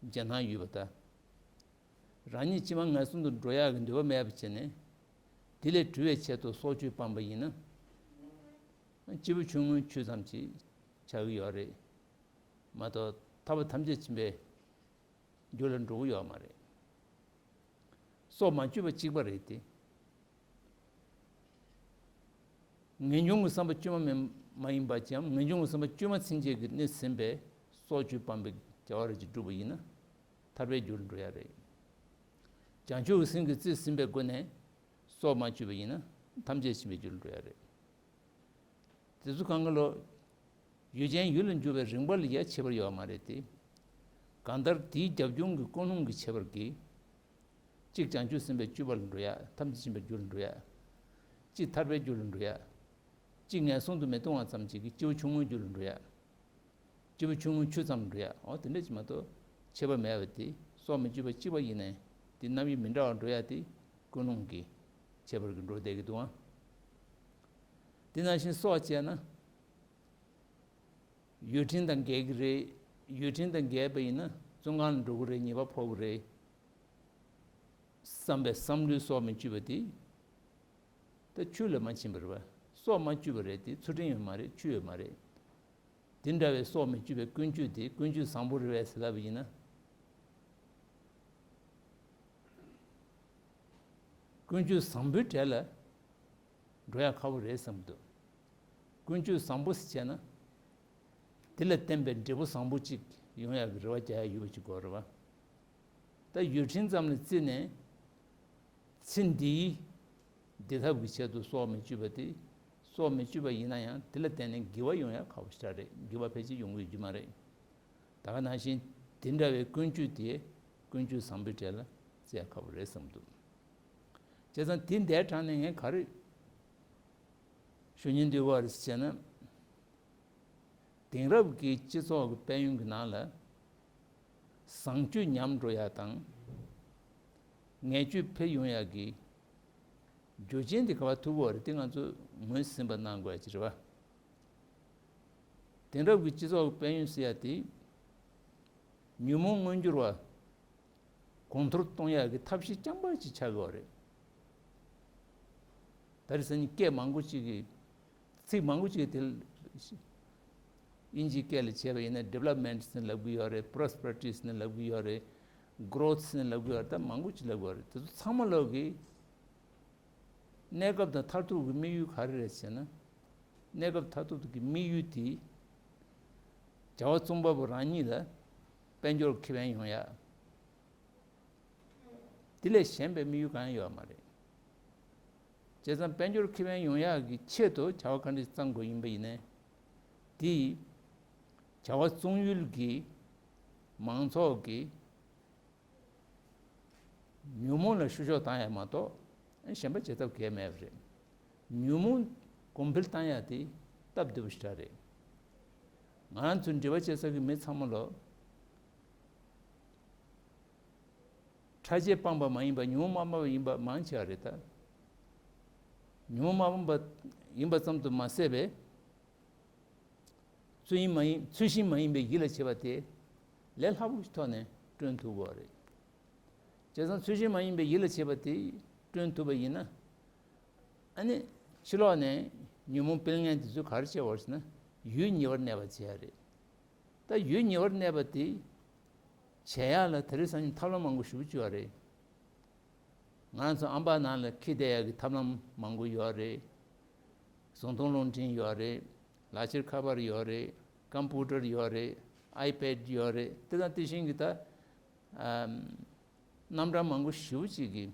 རྒྱ་སྣང་ཡོད་པ་དང་། རང་ཉིད་ཕྱི་མ་ངན་སོང་དུ་འགྲོ་ཡག་གི་འདོད་པ་མེད་པ་བྱས་ནས། དེ་ལས་གྲོལ་བའི་ཆེད་དུ་སྲོག་གཅོད་སྤངས་པ་ཡིན་ན། སྐྱེས་བུ་ཆུང་ངུའི་ཆོས་ཙམ་ཅིག་ཆགས་ཀྱི་ཡོད་རེད་མ་གཏོགས། ཐར་པ་ཐམས་ཅད་མཁྱེན་པའི་རྒྱུ་ལ་འགྲོ་གི་ཡོད་མ་རེད། སྲོག་མ་གཅོད་པ་གཅིག་པ་རེད་དེ། ངེས་འབྱུང་གི་བསམ་པ་བཅོས་མ་མིན་མ་ཡིན་པ་ཅིའམ། ངེས་འབྱུང་གི་བསམ་པ་བཅོས་མ་ཚིན་ཆད་ཀྱི་གནས་ཟིན་པས་སྲོག་གཅོད་སྤངས་པའི་བྱ་བ་རེ་ཅིག་བསྒྲུབས་པ་ཡིན་ན་ཐར་པའི་རྒྱུར་འགྲོ་ཡ་རེད། བྱང་ཆུབ་ཀྱི་སེམས་ཀྱིས་རྩིས་ཟིན་པའི་སྒོ་ནས་སྲོག་མ་གཅོད་པ་ཡིན་ན་ཐམས་ཅད་མཁྱེན་པའི་རྒྱུར་འགྲོ་ཡ་རེད། དེ་ཚོ་གང་ག་ལོ། ཡུལ་ཅན་ཡུལ་ལ་འཇུག་པའི་རིམ་པ་ལ་ཡ་ཁྱད་པར་ཡོད་མ་རེད་དེ། གང་ལྟར་དེའི་རྒྱབ་ལྗོངས་ཀྱི་ཀུན་སློང་གི་ཁྱད་པར་གྱིས། གཅིག་བྱང་ཆུབ་སེམས་དཔའི་སྤྱོད་པ་ལ་འགྲོ་ཡ། ཐམས་ཅད་མཁྱེན་པའི་རྒྱུ་ལ་འགྲོ་ཡ། གཅིག་ཐར་པའི་རྒྱུ་ལ་འགྲོ་ཡ། གཅིག་ངན་སོང་དུ་མི་ལྟུང་བ་ཙམ་གཅིག་གིས་སྐྱེས་བུ་ཆུང་ངུའི་རྒྱུ་ལ་འགྲོ་ཡ། སྐྱེས་བུ་ཆུང་ངུའི་ཆོས་ཙམ་འགྲོ་ཡ། འོ་དེ་འདྲ་ཅིག་མ་གཏོགས་ཁྱད་པར་མེད་པ་དེ། སྲོག་མི་གཅོད་པ་གཅིག་པ་ཡིན་ནའི་དེ་རྣམ་དབྱེ་མི་འདྲ་བར་འགྲོ་ཡ་དེ་ཀུན་སློང་གི་ཁྱད་པར་གྱིས་འགྲོ་བསྡད་ཀྱི་འདུག་ཨང་། དེ་ནང་བཞིན་སྲོག་བཅད་ན། ཡུལ་ཕྲན་དང་འགལ་གྱི་རེད། ཡུལ་ཕྲན་དང་འགལ་བ་ཡིན་ན་བཙོན་ཁང་ལ་འགྲོ་གི་རེད། ཉེས་པ་ཕོག་གི་རེད། བསམ་པའི་བསམ་བློའི་སྲོག་མི་གཅོད་པ་དེ། ད་ཆོས་ལ་མ་ཕྱིན་པ་རེད་བ། སྲོག་མ་གཅོད་པ་རེད་དེ་ཚུལ་ཁྲིམས་ཡོད་མ་རེད། ཆོས་ཡོད་མ་རེད། དེ་འདྲ་བའི་སྲོག་མི་གཅོད་པའི་ཀུན་སྤྱོད་དེ་ཀུན་སྤྱོད་བཟང་པོ་རེད་བས་ཟེར་ལབ་པ་ཡིན་ན། ཀུན་སྤྱོད་བཟང་པོའི་གྲས་ལ་འགྲོ་ཡག་ཁག་པོ་རེད་བསམ་གྱི་འདུག་ཀུན་སྤྱོད་བཟང་པོ་ཟེར་བྱས་ན། དེ་ལ་བརྟེན་པའི་འབྲས་བུ་བཟང་པོ་གཅིག་ཡོང་ཡག་གི་རེ་བ་རྒྱག་ཡག་ཡོད་པ་ཅིག་དགོས་རེད་བ། ད་ཡུལ་ཕྲན་ཙམ་ལ་བརྩིས་ནས། ཚེ་འདིའི་བདེ་ཐབས་ཀྱི་ཆེད་དུ་སྲོག་མི་གཅོད་པ་དེ། སྲོག་མི་གཅོད་པ་ཡིན་ན་ཡང་དེ་ལ་བརྟེན་ནས་དགེ་བ་ཡོང་ཡག་ཁག་པོ་ཞེ་དྲག་རེད། དགེ་བ་ཕལ་ཆེར་ཡོང་གི་ཡོད་རྒྱུ་མ་རེད། ད་ག་ནང་བཞིན་དེ་འདྲ་བའི་ཀུན་སྤྱོད་དེ་ཀུན་སྤྱོད་བཟང་པོའི་གྲས་ལ་བརྩི་ཡག་ཁག་པོ་རེད་བསམ་འདུག་བྱས་ཙང་དེ་འདའི་དྲང་ནས་ངས་ག་རེ་ཞུ་སྙིང་འདོད་པ་རེད་ཟེར་ན། དེང་རབས་ཀྱི་སྤྱི་ཚོགས་ཀྱི་དཔལ་ཡོན་གྱི་ནང་ལ་བཟང་སྤྱོད་ཉམས་འགྲོ་ཡག་དང་། ངན་སྤྱོད་འཕེལ་ཡོང་ཡག་གི་རྒྱུ་རྐྱེན་དེ་ག་པར་ཐུག་གི་ཡོད་རེད། དེ་ང་ཚོས་ངོས་ཟིན་པ་གནང་དགོས་ཡག་ཅིག་རེད་བ། དེང་རབས་ཀྱི་སྤྱི་ཚོགས་ཀྱི་དཔལ་ཡོན་ཟེར་ཡག་དེ་ཉོན་མོངས་མངོན་འགྱུར་བ་གོང་མཐོར་གཏོང་ཡག་གི་ཐབས་ཤེས་རྐྱང་པ་ཅིག་ཆགས་ཀྱི་ཡོད་རེད། ད་རེས་སང་ཉིན་སྐད་མང་པོ་ཅིག་གིས། ཚིག་མང་པོ་ཅིག་དེ་དབྱིན་ཇིའི་སྐད་ལ་བྱས་པ་ཡིན་ན་development ཟེར་ནས་ལབ་ཀྱི་ཡོད་རེད། Prosperity ཟེར་ནས་ལབ་ཀྱི་ཡོད་རེད། Growth ཟེར་ནས་ལབ་ཀྱི་ཡོད་རེད། ད་མང་པོ་ཅིག་ལབ་ཀྱི་ཡོད་རེད། དེ་ཚོ་ཚང་མ་ལོག་གི་གནས་སྐབས་དང་མཐར་ཐུག་གི་དམིགས་ཡུལ་ག་རེ་རེད་ཟེར་ན། གནས་སྐབས་མཐར་ཐུག་གི་དམིགས་ཡུལ་དེ་བྱ་བ་རྩོམ་པ་པོ་རང་ཉིད་ལ་དཔལ་འབྱོར་ཁེ་ཕན་ཡོང་ཡག་དེ་ལས་གཞན་པའི་དམིགས་ཡུལ་གང་ཡང་ཡོད་མ་རེད། བྱས་ཙང་དཔལ་འབྱོར་ཁེ་ཕན་ཡོང་ཡག་གི་ཆེད་དུ་བྱ་བ་ག་འདྲ་བརྩམ་དགོས་ཡིན་པ་ཡིན་ནའི། དེ་བྱ་བ་བཙོང་ཡུལ་གྱི་མང་ཚོགས་ཀྱི་ཉོན་མོངས་ལ་བཤུ་གཞོག་བཏང་ཡག་མ་གཏོགས་གཞན་པ་བྱེད་ཐབས་གལ་མེད་པ་རེད། ཉོན་མོངས་གོང་འཕེལ་བཏང་ཡག་དེ་སྟབས་བདེ་པོ་ཞེ་དྲག་རེད། ང་རང་ཚོ་འབྲེལ་བ་བྱེད་ས་གི་མི་ཚང་མ་ལོ། ཁྲ་ཆས་སྤངས་པ་མ་ཡིན་པ། ཉོན་མོངས་མ་སྤངས་པ་ཡིན་པ་མང་ཆེ་བ་རེད་ད། ཉོན་མོངས་མ་སྤངས་པ་ཡིན་པ་ཙམ་དུ་མ་ཟད་པའི། ཚུལ་ཡིན་མ་ཡིན། ཚུལ་བཞིན་མ་ཡིན་པའི་ཡིད་ལ་བྱེད་པ་དེ་ལས་སླ་པོ་ཞིག་ཐོག་ནས་བསྐྲུན་ཐུབ་ཀྱི་ཡོད་རེད། བྱས་ཙང་ཚུལ་བཞིན་མ་ཡིན་པའི་ཡིད་ལ་བྱེད་པ་དེ་བསྐྲུན་ཐུབ་པ་ཡིན་ན། ཨ་ནི་ཕྱི་ལོགས་ནས་ཉོན་མོངས་སྤེལ་མཁན་དེ་ཚོས་ག་རེ་བྱེད་དགོས་ཟེར་ན། ཡུལ་ཉེ་བར་གནས་པ་བྱེད་ཡ་རེད། ད་ཡུལ་ཉེ་བར་གནས་པ་དེ་བྱེད་ཡག་ལ་དེ་རིང་སང་ཉིན་ཐབས་ལམ་མང་པོ་ཞེ་པོ་ཅིག་ཡོད་རེད། ང་ཚོ་ཨམ་པ་ནང་ལ་འཁྱེར་བསྡད་ཡག་གི་ཐབས་ལམ་མང་པོ་ཡོད་རེད། བཟོ་མཐོང་རླུང་འཕྲིན་ཡོད་རེད། ལག་ཁྱེར་ཁ་པར་ཡོད་རེད། ཀམ་པུ་ཊར་ཡོད་རེད། ཨའི་པེཌ་ཡོད་རེད། དེ་དང་དེ་བཞིན་གྱི་ད་ཨམ་རྣམ་གྲངས་མང་པོ་ཞེ་པོ་ཅིག་གི་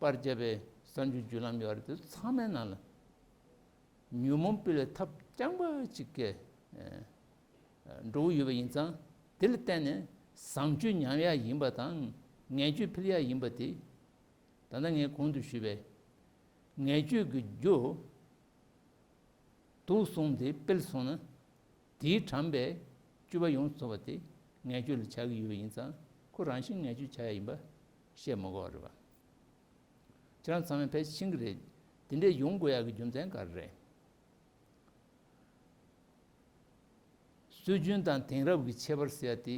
པར་བརྒྱབ་པའི་གསར་འགྱུར་བརྒྱུད་ལམ་ཡོད་རེད། དེ་ཚོ་ཚང་མའི་ནང་ལ་ཉོན་མོངས་སྤེལ་བའི་ཐབས་རྐྱང་པ་གཅིག་གིས་འགྲོ་གི་ཡོད་པ་ཡིན་ཙང་། དེ་ལ་བརྟེན་ནས་བཟང་སྤྱོད་ཉམས་ཡག་ཡིན་པ་དང་ངན་སྤྱོད་འཕེལ་ཡག་ཡིན་པ་དེ། ད་ལྟ་ངས་གོང་དུ་ཞུས་པའི་ངན་སྤྱོད་ཀྱི་རྒྱུ་དུག་གསུམ་དེ་སྤེལ་སོང་ན། དེའི་དྲངས་པའི་སྤྱོད་པ་ཡོངས་སུ་རྫོགས་པ་དེ་ངན་སྤྱོད་ལ་ཆགས་ཀྱི་ཡོད་པ་ཡིན་ཙང་། ཁོ་རང་བཞིན་ངན་སྤྱོད་ཆགས་ཡག་ཡིན་པ་བཤད་མི་དགོས་པ་རེད་པ། ཁྱེད་རང་ཚང་མས་ཕལ་ཆེར་མཁྱེན་གྱི་རེད། དེ་འདྲས་ཡོང་དགོས་ཡག་གི་རྒྱུ་མཚན་ག་རེ་རེད། སྲོལ་རྒྱུན་དང་དེང་རབས་ཀྱི་ཁྱད་པར་ཟེར་ཡ་དེ།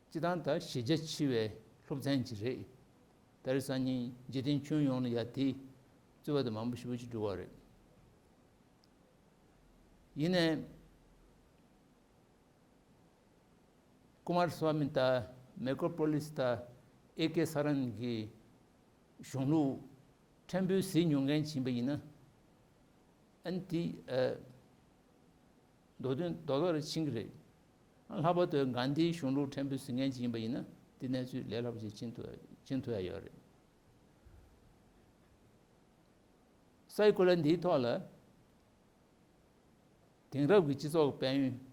སྤྱིར་བཏང་ད་གཞི་རྒྱ་ཆེ་བའི་སློབ་ཚན་ཅིག་རེད། ད་རེས་སང་ཉིན་འཇིག་རྟེན་ཁྱོན་ཡོངས་ལ་ཡ་དེ་རྩོད་པ་དང་མང་པོ་ཞེ་པོ་ཅིག་འགྲོ་བ་རེད། ཡིན་ནའི། ཀུ་མར་སྭ་མི་དང་མེ་ཀོ་པོ་ལིས་དང་ཨེ་ཀེ་ས་རན་གྱི་གཞུང་ལུགས་ཕྲན་བུ་གཟིགས་མྱོང་མཁན་ཅིག་ཡིན་པ་ཡིན་ན། ཨ་ནི་དེ་ཨ་མདོ་དོན་རྡོག་རྡོག་རེ་ཕྱིན་གྱི་རེད། ལྷག་པར་དུ་གྷན་དྷིའི་གཞུང་ལུགས་ཕྲན་བུ་གཟིགས་མཁན་ཅིག་ཡིན་པ་ཡིན་ན། དེ་གནས་ཚུལ་ལས་སླ་པོ་ཞིག་ཕྱིན་ཐུབ་ཕྱིན་ཐུབ་ཡ་ཡོད་རེད། སའི་གོ་ལ་འདིའི་ཐོག་ལ། དེང་རབས་ཀྱི་སྤྱི་ཚོགས་ཀྱི་དཔལ་ཡོན།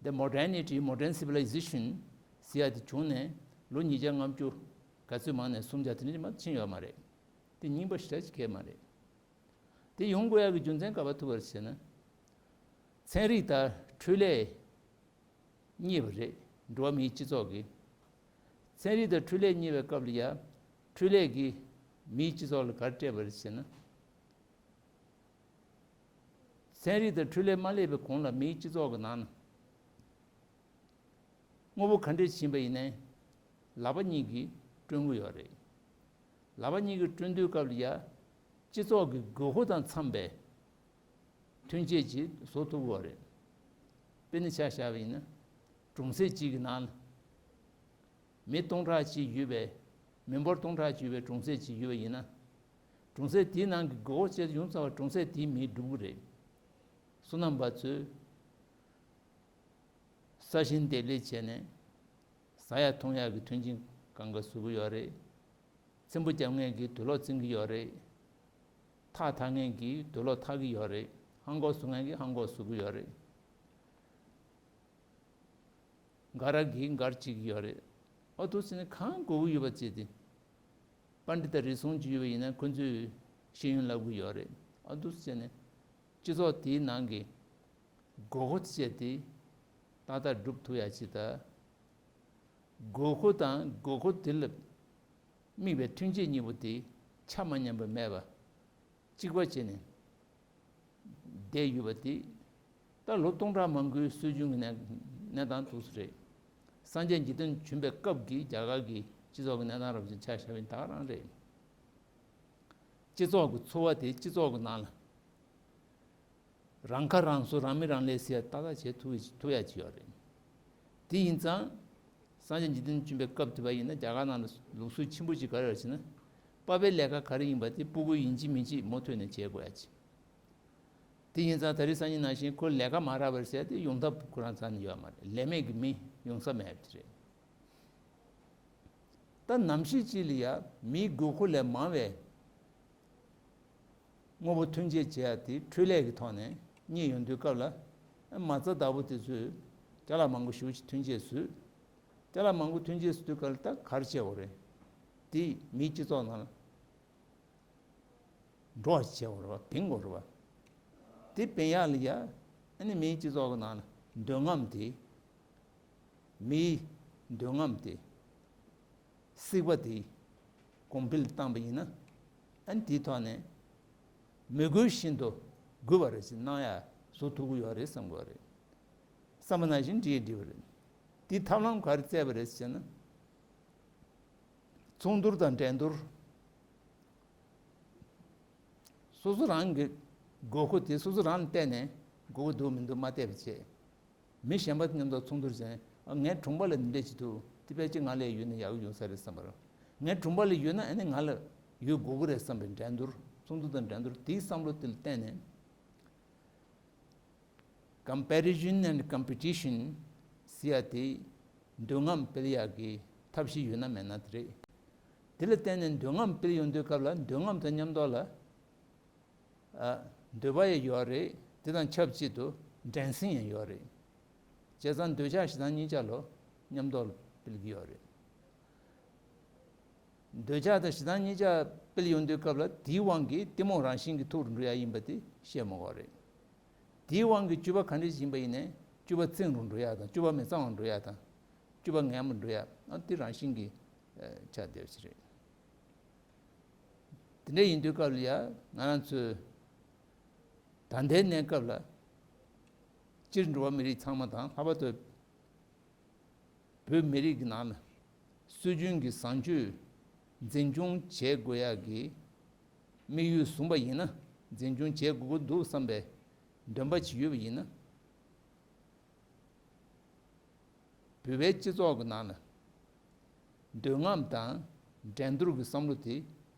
The modernity, modern civilization ཟེར་ཡ་དེ་བྱུང་ནས་ལོ་ཉིས་བརྒྱ་ལྔ་བཅུ་ག་ཚོད་མང་ནས་སུམ་བརྒྱ་དེ་འདྲ་མ་ཕྱིན་ཡོད་མ་རེད། དེ་རྙིང་པ་ཞེ་དྲག་ཅིག་གས་མ་རེད། དེ་ཡོང་དགོས་ཡག་གི་རྒྱུ་མཚན་ག་པར་ཐུག་པ་རེད་ཟེར་ན། ཚན་རིག་དང་འཕྲུལ་ལས་གཉིས་པ་རེད། འགྲོ་བ་མིའི་སྤྱི་ཚོགས་ཀྱི། ཚན་རིག་དང་འཕྲུལ་ལས་གཉིས་པའི་སྐབས་ལ་ཡ། འཕྲུལ་ལས་ཀྱིས་མིའི་སྤྱི་ཚོགས་ལ་ག་རེ་སྤྲད་པ་རེད་ཟེར་ན། ཚན་རིག་དང་འཕྲུལ་ལས་མ་སླེབས་པའི་གོང་ལ་མིའི་སྤྱི་ཚོགས་ཀྱི་ནང་ན། དངོས་པོ་ག་འདྲས་ཕྱིན་པ་ཡིན་ནའི། ལག་པ་གཉིས་ཀྱིས་བསྐྲུན་གྱི་ཡོད་རེད། ལག་པ་གཉིས་ཀྱིས་བསྐྲུན་དུས་སྐབས་ལ་ཡ། སྤྱི་ཚོགས་ཀྱི་དགོས་མཁོ་དང་འཚམས་པའི་ཐོན་སྐྱེད་ཅིག་བཟོ་ཐུབ་ཀྱི་ཡོད་རེད། དཔེར་ན་ཆ་བཞག་པ་ཡིན་ན། གྲོང་གསེབ་ཅིག་གི་ནང་ལ། མི་སྟོང་ཕྲག་ཅིག་ཡོད་པའི། མི་འབོར་སྟོང་ཕྲག་ཅིག་ཡོད་པའི་གྲོང་གསེབ་ཅིག་ཡོད་པ་ཡིན་ན། གྲོང་གསེབ་དེའི་ནང་གི་དགོས་མཁོ་ཅན་ཡོངས་ཚང་བ་གྲོང་གསེབ་དེའི་མིས་སྒྲུབ་ཀྱི་རེད། སོ་ནམ་པ་ཚོས་ས་ཞིང་འདེབས་ལས་བྱས་ནས། ཟ་ཡ་འཐུང་ཡ་གི་མཐུན་རྐྱེན་གང་ག་བཟོ་གི་ཡོད་རེད། ཚེམ་བུ་རྒྱག་མཁན་གྱིས་དུག་ལོག་བཙིང་གི་ཡོད་རེད། ཐག་འཐག་མཁན་གྱིས་དུག་ལོག་འཐག་གི་ཡོད་རེད། ཧང་གོག་བཟོ་མཁན་གྱིས་ཧང་གོག་བཟོ་གི་ཡོད་རེད། འགའ་ར་གིས་འགར་བྱེད་ཀྱི་ཡོད་རེད། ཨ་འདུག་སེ་བྱས་ནས་གང་དགོས་ཀྱི་ཡོད་པ་བྱས་ཏེ། པཎྜི་ཏ་རེ་ཟུང་ཅིག་ཡོད་པ་ཡིན་ན་ཁོ་ཚོས་ཤེས་ཡོན་བསླབ་ཀྱི་ཡོད་རེད། ཨ་འདུག་སེ་བྱས་ནས་སྤྱི་ཚོགས་དེའི་ནང་གི་དགོས་མཁོ་བྱས་ཏེ་ཏག་ཏག་སྒྲུབ་ཐུབ་ཡ་ཅིག་དང་། དགོས་མཁོ་དང་དགོས་མཁོ་དེ་ལ་དམིགས་པའི་ཐོན་སྐྱེད་གཉིས་པོ་དེ་ཆ་མ་མཉམ་པ་མེད་པ། གཅིག་པ་བྱས་ནས་བསྡད་ཡོད་པ་དེ། ད་ལོ་སྟོང་ཕྲག་མང་པོའི་སྲོལ་རྒྱུན་གྱི་གནས་གནས་སྟངས་འདུག་སེ་རེད། སངས་རྒྱས་འཇིག་རྟེན་བྱོན་པའི་སྐབས་ཀྱི་རྒྱ་གར་གྱི་སྤྱི་ཚོགས་ཀྱི་གནས་སྟངས་རབ་ཅིག་ཆ་བཞག་པ་ཡིན་ད་ག་རང་རེད། སྤྱི་ཚོགས་ཀྱི་འཚོ་བ་དེ་སྤྱི་ཚོགས་ཀྱི་ནང་ལ། རང་ཁ་རང་གསོ་རང་མི་རང་ལས་ཟེར་ཡ་ཏག་ཏག་བྱེད་ཐུབ་ཐུབ་ཡ་ཅིག་ཡོད་རེད། དེ་ཡིན་ཙང་། སངས་རྒྱས་འཇིག་རྟེན་བྱོན་པའི་སྐབས་དེ་བ་ཡིན་ན་རྒྱ་གར་ནང་ལ་ལུགས་སྲོལ་ཆེན་པོ་ཅིག་ག་རེ་ཡོད་ཟེར་ན། པ་ཕའི་ལས་ཀ་ག་རེ་ཡིན་པ་དེ་སྤུ་གུ་ཡིན་གཅིག་མིན་གཅིག་མུ་མཐུད་ནས་བྱེད་དགོས་ཡ་ཅིག་དེ་ཡིན་ཙང་ད་རེས་སང་ཉིན་ནང་བཞིན་ཁོ་ལས་ཀ་མ་རག་པར་ཟེར་ཏེ་ཡོང་ཐབས་ཁོ་རང་རྩ་ནས་ཡོད་མ་རེད། ལས་མེད་ཀྱི་མི་ཡོང་ས་མེད་པ་དེ་རེད། ད་ནམ་ཞིག་ཅིག་ལ་ཡ་མིའི་དགོས་མཁོ་ལས་མང་བའི་དངོས་པོ་ཐོན་སྐྱེད་བྱེད་ཡ་དེ་འཕྲུལ་ལས་ཀྱི་ཐོག་ནས་རྙེད་ཡོང་དུས་སྐབས་ལ། མ་རྩ་བདག་པོ་དེ་ཚོས་ཅ་ལག་མང་པོ་ཞེ་པོ་ཅིག་ཐོན་སྐྱེད་བཟོས། ཅ་ལག་མང་པོ་ཐོན་སྐྱེད་བཟོ་དུས་སྐབས་ལ་ད་ག་རེ་བྱེད་དགོས་རེད། དེ་མིའི་སྤྱི་ཚོགས་ནང་ལ་འགྲོ་བ་ཞིག་བྱེད་དགོས་རེད་བ། འབིང་དགོས་རེད་བ། དེ་འབིང་ཡག་ལ་ཡ། ཨ་ནི་མིའི་སྤྱི་ཚོགས་ཀྱི་ནང་ལ་འདོད་རྔམ་དེ། མིའི་འདོད་རྔམ་དེ། སྲེད་པ་དེ་གོང་འཕེལ་བཏང་པ་ཡིན་ན། ཨ་ནི་དེའི་ཐོག་ནས་མི་དགོས་བཞིན་དུ་དགོས་པ་རེད་ཟེར་གནང་ཡ་བཟོ་ཐུབ་ཀྱི་ཡོད་རེད་བསམ་གྱི་ཡོད་རེད། བསམ་པ་ནང་བཞིན་འགྲིག་འགྲིག་པ་རེད། དེའི་ཐབས་ལམ་ག་རེ་བཙལ་བ་རེད་ཟེར་ན། ཚོགས་འདུར་དང་འགྲན་བསྡུར། སོ་སོ་རང་གི་དགོས་མཁོ་དེ་སོ་སོ་རང་ལ་བལྟས་ནས་དགོས་མཁོ་འདུག་མི་འདུག་མ་བལྟས་པ་བྱས། མི་གཞན་པ་མཉམ་དུ་ཚོགས་འདུར་བྱས། ཨ། ངའི་གྲོང་པ་ལ་འདི་འདྲ་ཅིག་འདུག་དེ་ཕལ་ཆེར་ང་ལ་ཡོད་ན་ཡག་ཡོང་ས་རེད་བསམ་པ་རེད། ངའི་གྲོང་པ་ལ་ཡོད་ན་ཨ་ནི་ང་ལ་ཡོད་དགོས་ཀྱི་རེད་བསམ་པའི་འགྲན་བསྡུར། ཚོགས་འདུ་དང་འགྲན་བསྡུར་དེའི་བསམ་བློ་དེ་ལ་བརྟེན་ནས། Comparison and competition ཟེར་ཡ་དེ་འདོད་རྔམ་སྤེལ་ཡག་གི་ཐབས་ཤེས་ཡོད་ན་མེད་ན་དེ་རེད། དེ་ལ་བརྟེན་ནས་འདོད་རྔམ་སྤེལ་ཡོང་དུས་སྐབས་ལ་འདོད་རྔམ་དང་མཉམ་དུ་ལ། ཨ། འདོད་པ་ཡང་ཡོད་རེད། དེ་དང་ཆབས་ཅིག་ཏུ་འགྲན་སེམས་ཡང་ཡོད་རེད། བྱས་ཙང་འདོད་ཆགས་ཞེ་སྡང་གཉིས་ཆ་ལོ་མཉམ་དུ་སྤེལ་གྱི་ཡོད་རེད། འདོད་ཆགས་དང་ཞེ་སྡང་གཉིས་ཆ་སྤེལ་ཡོང་དུས་སྐབས་ལ་དེའི་དབང་གིས་གཏི་མུག་རང་བཞིན་གྱིས་ཐུག་རུ་འགྲོ་ཡ་ཡིན་པ་དེ་ཤེས་མི་དགོས་རེད། དེའི་དབང་གིས་སྤྱོད་པ་ག་འདྲ་ཞིག་ཡིན་པ་ཡིན་ནའི་སྤྱོད་པ་བཙིང་རུ་འགྲོ་ཡ་དང་སྤྱོད་པ་མི་གཙང་བ་འགྲོ་ཡ་དང་། སྤྱོད་པ་ངན་པ་འགྲོ་ཡ། ཨ། དེ་རང་བཞིན་གྱིས་ཆགས་བསྡད་པ་ཞིག་རེད། དེ་འདྲ་ཡིན་དུས་སྐབས་ལ་ཡ་ང་རང་ཚོས་ད་ལྟའི་གནས་སྐབས་ལ་སྤྱིར་འགྲོ་བ་མི་རིགས་ཚང་མ་དང་ལྷག་པར་དུ་བོད་མི་རིགས་ཀྱི་ནང་ལ་སྲོལ་རྒྱུན་གྱི་བཟང་སྤྱོད་འཛིན་སྐྱོང་བྱེད་དགོས་ཡག་གི་དམིགས་ཡུལ་བཟུང་པ་ཡིན་ན། འཛིན་སྐྱོང་བྱེད་དགོས་ཀྱི་འདུག་བསམ་པའི་འདུན་པ་ཅིག་ཡོད་པ་ཡིན་ན། བོད་པའི་སྤྱི་ཚོགས་ཀྱི་ནང་ལ་འདོད་རྔམ་དང་འགྲན་བསྡུར་གྱི་བསམ་བློ་དེ་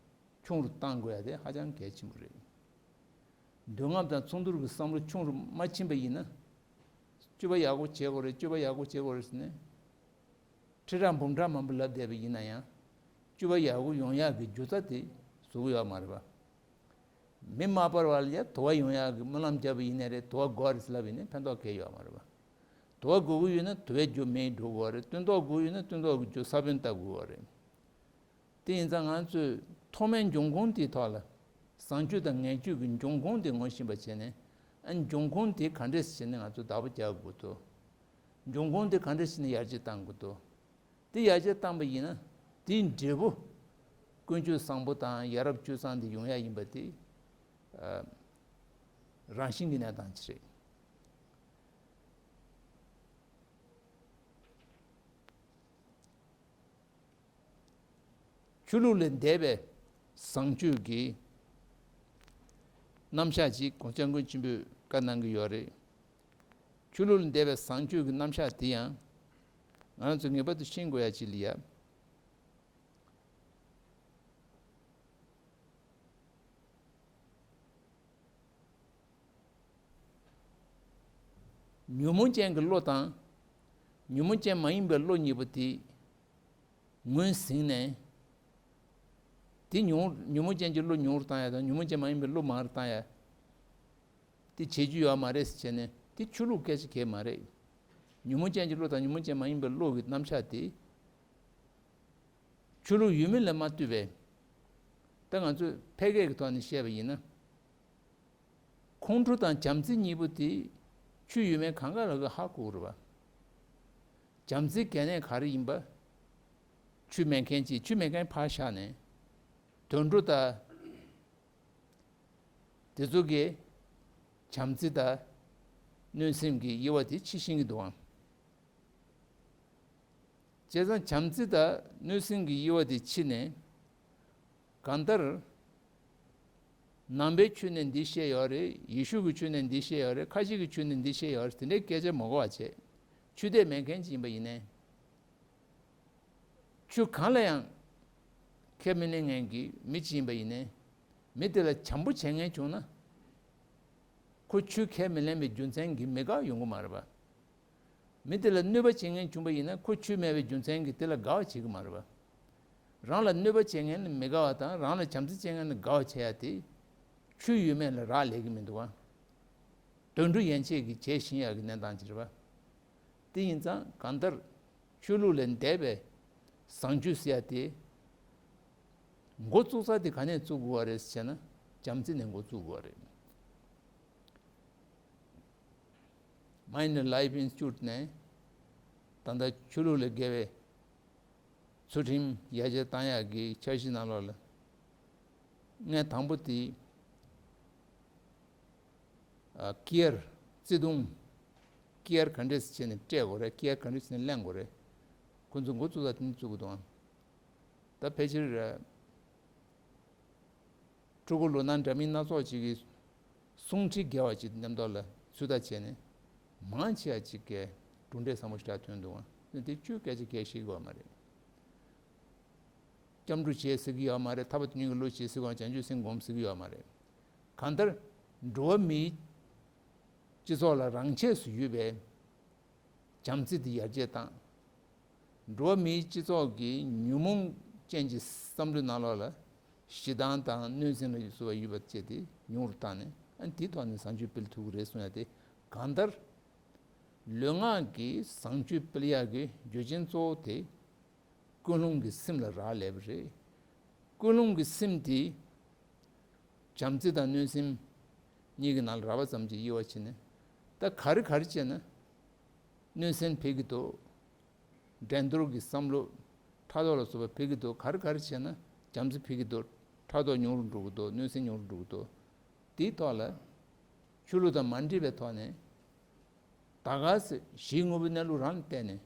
ཆུང་རུ་གཏང་དགོས་ཡ་དེ་ཧ་ཅང་གལ་ཆེན་པོ་རེད། འདོད་རྔམ་དང་ཚོགས་འདུར་གྱི་བསམ་བློ་ཆུང་རུ་མ་ཕྱིན་པ་ཡིན་ན། སྤྱོད་པ་ཡག་པོ་བྱེད་དགོས་རེད། སྤྱོད་པ་ཡག་པོ་བྱེད་དགོས་རེད་ཟེར་ནས། ཁྲི་ཕྲག་འབུམ་ཕྲག་མང་པོ་ལབ་བསྡད་པ་ཡིན་ན་ཡང་། སྤྱོད་པ་ཡག་པོ་ཡོང་ཡག་གི་རྒྱུ་རྩ་དེ་བཟོ་གི་ཡོད་མ་རེད་པ། མི་མ་པར་བ་ལ་ཡ་དུ་བ་ཡོང་ཡག་གི་སྨོན་ལམ་བརྒྱབ་པ་ཡིན་ནའི་རེད། དུ་བ་དགོས་རེད་ཟེར་ལབ་ཡིན་ནའི་ཕན་ཐོགས་གང་ཡང་ཡོད་མ་རེད་པ། དུ་བ་དགོས་ཀྱི་ཡོད་ན་དུ་བའི་རྒྱུ་མེ་འགྲོ་དགོས་རེད། སྟོན་ཐོག་དགོས་ཡོད་ན་སྟོན་ཐོག་གི་རྒྱུ་ས་བོན་བཏབ་དགོས་རེད། དེ་ཡིན་ཙང་ང་ཚོས་ཐོག་མའི་འབྱུང་ཁུངས་དེའི་ཐོག་ལ། བཟང་སྤྱོད་དང་ངན་སྤྱོད་ཀྱི་འབྱུང་ཁུངས་དེ་ངོ་ཤེས་པ་བྱས་ནས། ཨ། འབྱུང་ཁུངས་དེ་ག་འདྲས་བྱས་ནས་ང་ཚོས་བདག་པོ་རྒྱག་དགོས་འདུག་འབྱུང་ཁུངས་དེ་ག་འདྲས་བྱས་ནས་ཡར་རྒྱས་གཏང་དགོས་འདུག་དེ་ཡར་རྒྱས་བཏང་པ་ཡིན་ན་དེའི་འབྲས་བུ་ཀུན་སྤྱོད་བཟང་པོ་དང་ཡ་རབས་སྤྱོད་བཟང་དེ་ཡོང་ཡ་ཡིན་པ་དེ། ཨ། རང་བཞིན་གྱི་གནས་སྟངས་ཅིག་རེད། ཆོས་ལུགས་ལས་འདས་པའི་ བཟང་སྤྱོད་ཀྱི་རྣམ་གཞག་ཅིག་༸གོང་ས་༸སྐྱབས་མགོན་ཆེན་པོས་བཀའ་གནང་གི་ཡོད་རེད། ཆོས་ལུགས་ལ་འདས་པའི་བཟང་སྤྱོད་ཀྱི་རྣམ་གཞག་དེ་ཡང་ང་རང་ཚོས་ངེས་པར་དུ་ཤེས་དགོས་ཡ་ཅིག་ལ་ཡ། ཉོན་མོངས་ཅན་གྱི་བློ་དང་། ཉོན་མོངས་ཅན་མ་ཡིན་པའི་བློ་གཉིས་པོ་དེ་ངོས་ཟིན་ནས། དེ་ཉུང་ཉོན་མོངས་ཅན་གྱི་བློ་ཉུང་རུ་བཏང་ཡ་དང་ཉོན་མོངས་ཅན་མ་ཡིན་པའི་བློ་མང་རུ་བཏང་ཡ། དེ་བྱེད་རྒྱུ་ཡོད་མ་རེད་ཟེར་བྱས་ནས་དེ་ཆོས་ལུགས་སྐད་ཆ་གལ་མ་རེད། ཉོན་མོངས་ཅན་གྱི་བློ་དང་ཉོན་མོངས་ཅན་མ་ཡིན་པའི་བློ་གི་རྣམ་གཞག་དེ། ཆོས་ལུགས་ཡོད་མེད་ལ་མ་ལྟོས་པའི། ད་ང་ཚོས་ཕལ་སྐད་ཀྱི་ཐོག་ནས་བཤད་པ་ཡིན་ན། ཁོང་ཁྲོ་དང་བྱམས་བརྩེ་གཉིས་པོ་དེ་ཆོས་ཡོད་མེད་གང་ག་ལ་གི་ཧ་གོ་གི་རེད་པ། བྱམས་བརྩེ་གལ་གནད་ག་རེ་ཡིན་པ། ཆོས་མེད་མཁན་གྱིས་ཆོས་མེད་མཁན་ཕར་བཞག་ནས། དུད་འགྲོ་དང་། དེ་ཚོ་གིས་བྱམས་བརྩེ་དང་གནོད་སེམས་ཀྱི་དབྱེ་བ་དེ་ཕྱེ་ཤེས་ཀྱི་འདུག་ཨང་། བྱས་ཙང་བྱམས་བརྩེ་དང་གནོད་སེམས་ཀྱི་དབྱེ་བ་དེ་ཕྱེ་ནས། གང་ལྟར། ནང་པའི་ཆོས་ནས་འདི་བཤད་ཡོད་རེད། ཡེ་ཤུ་གི་ཆོས་ནས་འདི་བཤད་ཡོད་རེད། ཁ་ཤས་ཀྱི་ཆོས་ནས་འདི་བཤད་ཡོད་རེད། དེ་འདྲའི་སྐད་ཆ་མ་གོ་བ་བྱས། ཆོས་དད་མེད་མཁན་ཅིག་ཡིན་པ་ཡིན་ནའི། ཆོས་གང་ལ་ཡང་ཁས་མི་ལེན་མཁན་གྱི་མི་ཅིག་ཡིན་པ་ཡིན་ནའི། མི་དེ་ལ་བྱམས་པོ་བྱེད་མཁན་བྱུང་ན། ཁོ་ཆོས་ཁས་མི་ལེན་པའི་རྒྱུ་མཚན་གྱིས་མི་དགའ་ཡོང་གི་མ་རེད་པ། མི་དེ་ལ་གནོད་པ་བྱེད་མཁན་བྱུང་པ་ཡིན་ན་ཁོ་ཆོས་མེད་པའི་རྒྱུ་མཚན་གྱིས་དེ་ལ་དགའ་བ་བྱེད་ཀྱི་མ་རེད་པ། རང་ལ་གནོད་པ་བྱེད་མཁན་ལ་མི་དགའ་བ་དང་རང་ལ་བྱམས་བརྩེ་བྱེད་མཁན་ལ་དགའ་བ་བྱེད་ཡ་དེ། ཆོས་ཡོད་མེད་ལ་རག་ལས་ཀྱི་མི་འདུག་བ། དུད་འགྲོ་ཡན་ཆད་ཀྱིས་བྱས་ཤིང་ཡག་གི་གནས་སྟངས་ཅིག་རེད་པ། དེ་ཡིན་ཙང་གང་ལྟར་ཆོས་ལུགས་ལས་འདས་པའི་བཟང་སྤྱོད་ཟེར་ཡ་དེ། འགོ་བཙུགས་ས་དེ་ག་ནས་བཙུགས་དགོས་པ་རེད་ཟེར་ན་བྱམས་བརྩེ་ནས་འགོ་བཙུགས་དགོས་པ་རེད། Mind and Life Institute ནས་ད་ལྟ་ཆོས་ལུགས་ལས་བརྒལ་བའི་ཚུལ་ཁྲིམས་ཡར་རྒྱས་བཏང་ཡག་གི་འཆར་གཞི་ནང་ལོགས་ལ། ངས་དང་པོ་དེ། ཨ། ཀི་ཡར། བརྩེ་དུང་། ཀི་ཡར་ག་འདྲས་བྱས་ནས་སྤྲད་དགོས་རེད། ཀི་ཡར་ག་འདྲས་བྱས་ནས་ལེན་དགོས་རེད། ཁོ་ཚོ་འགོ་བཙུགས་ས་དེ་ནས་བཙུགས་དགོས་འདུག་ཨང་། ད་ཕལ་ཆེར། ཕྲུ་གུ་ལོ་ན་འདྲ་མིན་སྣ་ཚོགས་ཅིག་གིས་གསུང་ཁྲིད་དགེ་བ་ཅིག་མཉམ་དུ་ལ་ཚུད་ལྟ་བྱས་ནས་མང་ཆེ་བ་ཅིག་གིས་གྲུབ་འབྲས་བཟང་པོ་ཞིག་ཐོན་འདུག་ཨང་། དེ་ཆོས་སྐད་ཆ་གལ་ཤེས་ཀྱི་ཡོད་མ་རེད། སྐྱབས་འགྲོ་བྱེད་ཟེར་གྱི་ཡོད་མ་རེད། ཐར་པ་དོན་གཉིས་ཀྱི་བློ་བྱེད་ཟེར་གྱི་ཡོད། བྱང་ཆུབ་སེམས་སྒོམ་ཟེར་གྱི་ཡོད་མ་རེད། གང་ལྟར་འགྲོ་བ་མིའི་སྤྱི་ཚོགས་ལ་རང་ཆས་སུ་ཡོད་པའི་བྱམས་བརྩེ་དེ་ཡར་རྒྱས་བཏང་། འགྲོ་བ་མིའི་སྤྱི་ཚོགས་ཀྱི་ཉོན་མོངས་ཅན་གྱི་བསམ་བློའི་ནང་ལོགས་ལ་ཞེ་སྡང་དང་གནོད་འཚེ་ལ་སོགས་པ་ཡོད་པ་བཅས་དེ་ཉུང་རུ་བཏང་ནས། ཨ། དེའི་ཐོག་ནས་བཟང་སྤྱོད་སྤེལ་ཐུབ་ཀྱི་རེད་གསུང་ཡ་དེ། གང་ལྟར་ལུས་ངག་གི་བཟང་སྤྱོད་སྤེལ་ཡག་གི་རྒྱུ་རྐྱེན་གཙོ་བོ་དེ་ཀུན་སློང་གི་སེམས་ལ་རག་ལས་པ་རེད། ཀུན་སློང་གི་སེམས་དེ་བྱམས་བརྩེ་དང་གནོད་སེམས་གཉིས་ཀྱི་ནང་ལ་རགས་པ་ཙམ་གྱིས་དབྱེ་བ་ཕྱེ་ནས། ད་ག་རེ་ག་རེ་བྱས་ན་གནོད་སེམས་འཕེལ་གྱི་འདུག་འགྲན་བསྡུར་གྱི་བསམ་བློ། ཕྲག་དོག་ལ་སོགས་པ་འཕེལ་གྱི་འདུག་ག་རེ་ག་རེ་བྱས་ན་བྱམས་བརྩེ་འཕེལ་གྱི་འདུག་ཕྲག་དོག་ཉུང་རུ་འགྲོ་གི་འདུག་གནོད་སེམས་ཉུང་རུ་འགྲོ་གི་འདུག་དེའི་ཐོག་ལ་ཆོས་ལུགས་དང་མ་འདྲེས་པའི་ཐོག་ནས་ད་ག་སེ་གཞིའི་དངོས་པོའི་གནས་ལུགས་རང་ལ་བལྟས་ནས་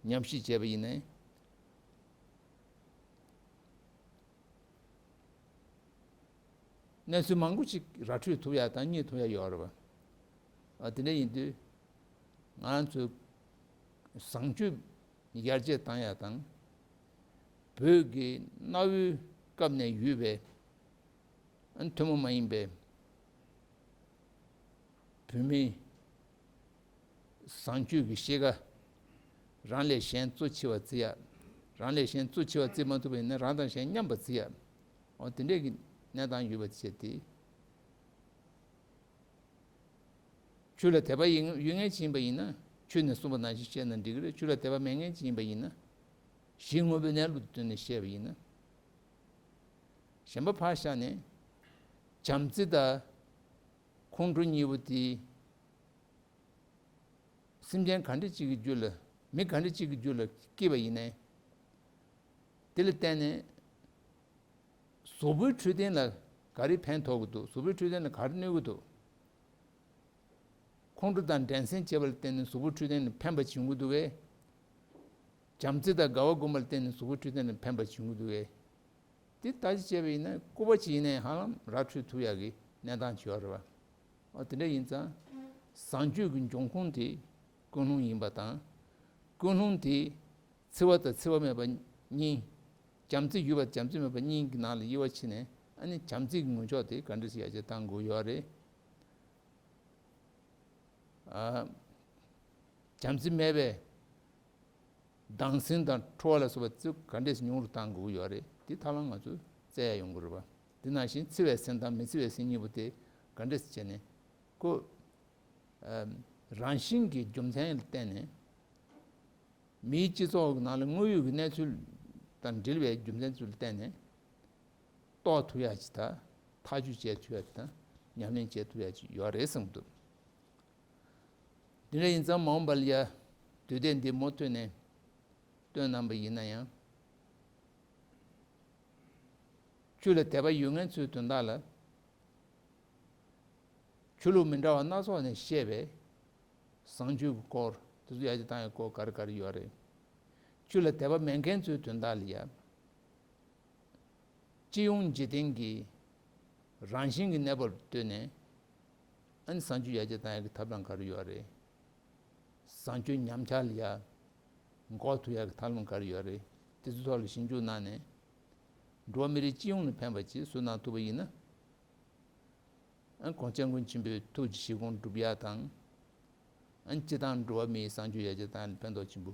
ཉམས་ཞིབ་བྱས་པ་ཡིན་ནའི། གནས་ཚུལ་མང་པོ་ཅིག་ར་འཕྲོད་ཐུབ་ཡ་དང་རྙེད་ཐུབ་ཡ་ཡོད་རེད་པ། ཨ། དེ་འདྲ་ཡིན་དུས་ང་རང་ཚོའི་བཟང་སྤྱོད་ཡར་རྒྱས་བཏང་ཡ་དང་། བོད་ཀྱི་གནའ་བོའི་སྐབས་ནས་ཡོད་པའི། ཨ། ཐུན་མོང་མ་ཡིན་པའི་བོད་མིའི་བཟང་སྤྱོད་ཀྱི་གཤིས་ཀ་རང་ལས་གཞན་གཙོ་ཆེ་བ་བརྩི་ཡ། རང་ལས་གཞན་གཙོ་ཆེ་བ་བརྩི་མ་ཐུབ་པ་ཡིན་ན་རང་དང་གཞན་མཉམ་པ་བརྩི་ཡ། འོ། དེ་འདྲས་ཀྱི་གནས་སྟངས་ཡོད་པ་བྱས་ཏེ། ཆོས་ལ་དད་པ་ཡིན་ཡོད་མཁན་ཅིག་ཡིན་པ་ཡིན་ན་ཆོས་ནས་གསུངས་པ་ནང་བཞིན་བཤད་ན་འགྲིག་གི་རེད། ཆོས་ལ་དད་པ་མེད་མཁན་ཅིག་ཡིན་པ་ཡིན་ན་གཞི་དངོས་པོའི་གནས་ལུགས་དེ་བསྟུན་ནས་བཤད་པ་ཡིན་ན། གཞན་པ་ཕར་བཞག་ནས་བྱམས་བརྩེ་དང་ཁོང་ཁྲོ་གཉིས་པོ་དེ་སེམས་ཅན་ག་འདྲ་ཅིག་གི་རྒྱུད་ལ། མི་ག་འདྲ་ཅིག་གི་རྒྱུད་ལ་སྐྱེས་པ་ཡིན་ནའི། དེ་ལ་བརྟེན་ནས་གཟུགས་པོའི་འཕྲོད་བསྟེན་ལ་ག་རེ་ཕན་ཐོགས་ཀྱི་འདུག་གཟུགས་པོའི་འཕྲོད་བསྟེན་ལ་ག་རེ་གནོད་ཀྱི་འདུག་ཁོང་ཁྲོ་དང་འགྲན་སེམས་བྱེད་པ་ལ་བརྟེན་ནས་གཟུགས་པོའི་འཕྲོད་བསྟེན་ལ་ཕན་པ་བྱུང་གི་འདུག་གས། བྱམས་བརྩེ་དང་དགའ་བ་སྒོམ་པ་ལ་བརྟེན་ནས་གཟུགས་པོའི་འཕྲོད་བསྟེན་ལ་ཕན་པ་བྱུང་གི་འདུག་གས། དེ་ལྟ་ཅི་བྱས་པ་ཡིན་ན་སྐུད་པ་ཅིག་ཡིན་ནའི་ཧ་ལམ་ར་འཕྲོད་ཐུབ་ཡག་གི་གནས་སྟངས་ཅིག་ཡོད་རེད་བ། ཨ་དེ་འདྲ་ཡིན་ཙང་བཟང་སྤྱོད་ཀྱི་འབྱུང་ཁུངས་དེ་ཀུན་སློང་ཡིན་པ་དང་། ཀུན་སློང་དེ་འཚེ་བ་དང་འཚེ་བ་མེད་པ་གཉིས། བྱམས་བརྩེ་ཡོད་པ་བྱམས་བརྩེ་མེད་པ་གཉིས་ཀྱི་ནང་ལ་དབྱེ་བ་ཕྱེ་ནས། ཨ་ནི་བྱམས་བརྩེ་གི་ངོས་ཕྱོགས་དེ་ག་འདྲ་ཞིག་ཡར་རྒྱས་གཏང་དགོས་ཡོད་རེད། ཨ། བྱམས་བརྩེ་མེད་པའི་སྡང་སེམས་དང་ཁྲོ་བ་ལ་སོགས་པ་ཚོ་ག་འདྲས་ཉུང་རུ་གཏང་དགོས་ཡོད་རེད། དེ་ཐབས་ལམ་ང་ཚོས་བཙལ་ཡ་ཡོང་གི་རེད་པ། དེ་ནང་བཞིན་འཚེ་བའི་སེམས་དང་མི་འཚེ་བའི་སེམས་གཉིས་པོ་དེ་ག་འདྲས་བྱས་ནས་ཁོ། ཨ། རང་བཞིན་གྱི་རྒྱུ་མཚན་ལ་བརྟེན་ནས། མིའི་སྤྱི་ཚོགས་ཀྱི་ནང་ལ་དངོས་ཡོད་ཀྱི་གནས་ཚུལ་དང་འབྲེལ་བའི་རྒྱུ་མཚན་ཚུལ་བརྟེན་ནས་རྟོགས་ཐུབ་ཡ་ཅིག་དང་། ཐག་གཅོད་བྱེད་ཐུབ་ཡ་ཅིག་དང་། ཉམས་ལེན་བྱེད་ཐུབ་ཡ་ཅིག་ཡོད་རེད་བསམ་གྱི་འདུག་དེ་འདྲ་ཡིན་ཙང་མ་འོངས་པ་ལ་ཡ་དུས་དེབ་འདི་མུ་མཐུད་ནས་བཏོན་གནང་པ་ཡིན་ན་ཡང་། ཆོས་ལ་དད་པ་ཡོད་མཁན་ཚོའི་དོན་དག་ལ། ཆོས་ལུགས་མི་འདྲ་བ་སྣ་ཚོགས་ནས་བཤད་པའི་བཟང་སྤྱོད་ཀྱི་སྐོར་དེ་ཚོ་ཡར་རྒྱས་བཏང་ཡའི་སྐོར་ག་རེ་ག་རེ་ཡོད་རེད། ཆོས་ལ་དད་པ་མེད་མཁན་ཚོའི་དོན་དག་ལ་ཡ། སྤྱི་ཡོངས་འཇིག་རྟེན་གྱི་རང་བཞིན་གྱི་གནས་བབ་ལ་ལྟོས་ནས། ཨ་ནི་བཟང་སྤྱོད་ཡར་རྒྱས་བཏང་ཡག་གི་ཐབས་ལམ་ག་རེ་ཡོད་རེད། བཟང་སྤྱོད་ཉམས་ཆག་ལ་ཡ་འགོག་ཐུབ་ཡག་གི་ཐབས་ལམ་ག་རེ་ཡོད་རེད། དེ་ཚོའི་ཐོག་ལ་ཞིབ་འཇུག་གནང་ནས། འགྲོ་བ་མི་རིགས་སྤྱི་ཡོངས་ལ་ཕན་པ་ཅིག་བཟོ་གནང་ཐུབ་པ་ཡིན་ན། ཨ་ནི་གོང་ས་སྐྱབས་མགོན་ཆེན་པོའི་ཐུགས་ཀྱི་བཞེད་དགོངས་འགྲུབ་ཡག་དང་། ཨ་ནི་སྤྱིར་བཏང་འགྲོ་བ་མིའི་བཟང་སྤྱོད་ཡར་རྒྱས་བཏང་ཡག་ལ་ཕན་ཐོགས་ཆེན་པོ་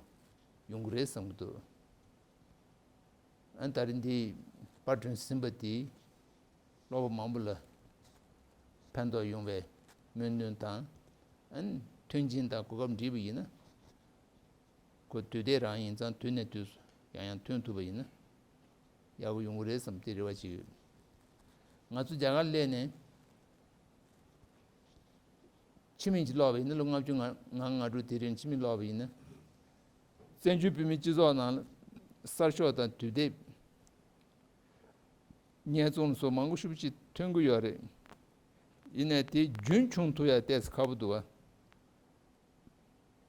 ཡོང་གི་རེད་བསམ་གྱི་འདུག་ཨ་ནི་ད་རེས་འདི་པར་སྐྲུན་ཟིན་པ་དེས་ཀློག་པ་མང་པོ་ལ་ཕན་ཐོགས་ཡོང་བའི་སྨོན་འདུན་དང་། ཨ་ནི་མཐུན་རྐྱེན་དང་གོ་སྐབས་འགྲིག་པ་ཡིན་ན། ཁོ་དུས་དེབ་རང་ཡིན་ཙང་དུས་ནས་དུས་སུ་ཡང་ཡང་ཐོན་ཐུབ་པ་ཡིན་ན་ཡག་པོ་ཡོང་གི་རེད་བསམ་དེ་རེ་བ་ཅིག་ཡོད། ང་ཚོ་རྒྱ་གར་སླེབས་ནས། ཕྱི་མིག་ཅིག་ཀློག་པ་ཡིན་ན། ལོ་ལྔ་བཅུ་ང་ལྔ་ལྔ་དྲུག་དེ་རིང་ཕྱི་མིག་ཀློག་པ་ཡིན་ན། བཙན་བྱོལ་བོད་མིའི་སྤྱི་ཚོགས་ནང་ལ་གསར་ཤོག་དང་དུས་དེབ། ཉེས་ཚོང་སོགས་མང་པོ་ཞེ་པོ་ཅིག་ཐོན་གྱི་ཡོད་རེད། ཡིན་ནའི་དེ་རྒྱུན་འཁྱོངས་ཐུབ་ཡ་ཏོག་ཙམ་ཁག་པོ་འདུག་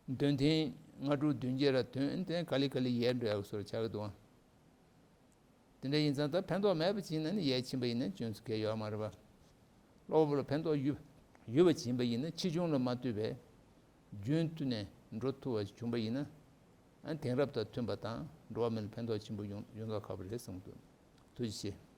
བ། འདོན་ཐེངས་ལྔ་དྲུག་བདུན་བརྒྱད་ར་ཐོན། དེ་ག་ལེ་ག་ལེ་ཡལ་འགྲོ་ཡག་བཟོ་འདྲ་ཆགས་ཀྱི་འདུག་བ། དེ་འདྲ་ཡིན་ཙང་ད་ཕན་ཐོགས་མེད་པ་ཅིག་ཡིན་ན་ནི་ཡལ་ཕྱིན་པ་ཡིན་ན་སྐྱོན་ཙམ་གང་ཡང་ཡོད་མ་རེད་པ། ཀློག་པ་པོ་ལ་ཕན་ཐོགས་ཡོད་ཡོད་པ་ཅིག་ཡིན་པ་ཡིན་ན། ཕྱིས་འབྱུང་ལ་མ་ལྟོས་པའི་རྒྱུན་མཐུད་ནས་འགྲོ་ཐུབ་པ་ཞིག་བྱུང་པ་ཡིན་ན། ཨ་ནི་དེང་རབས་དང་མཐུན་པ་དང་འགྲོ་བ་མི་ལ་ཕན་ཐོགས་ཆེན་པོ་ཡོང་ཡོང་ཐབས་ཁག་པོ་རེད་བསམ་གྱི་འདུག་ཐུགས་རྗེ་ཆེ།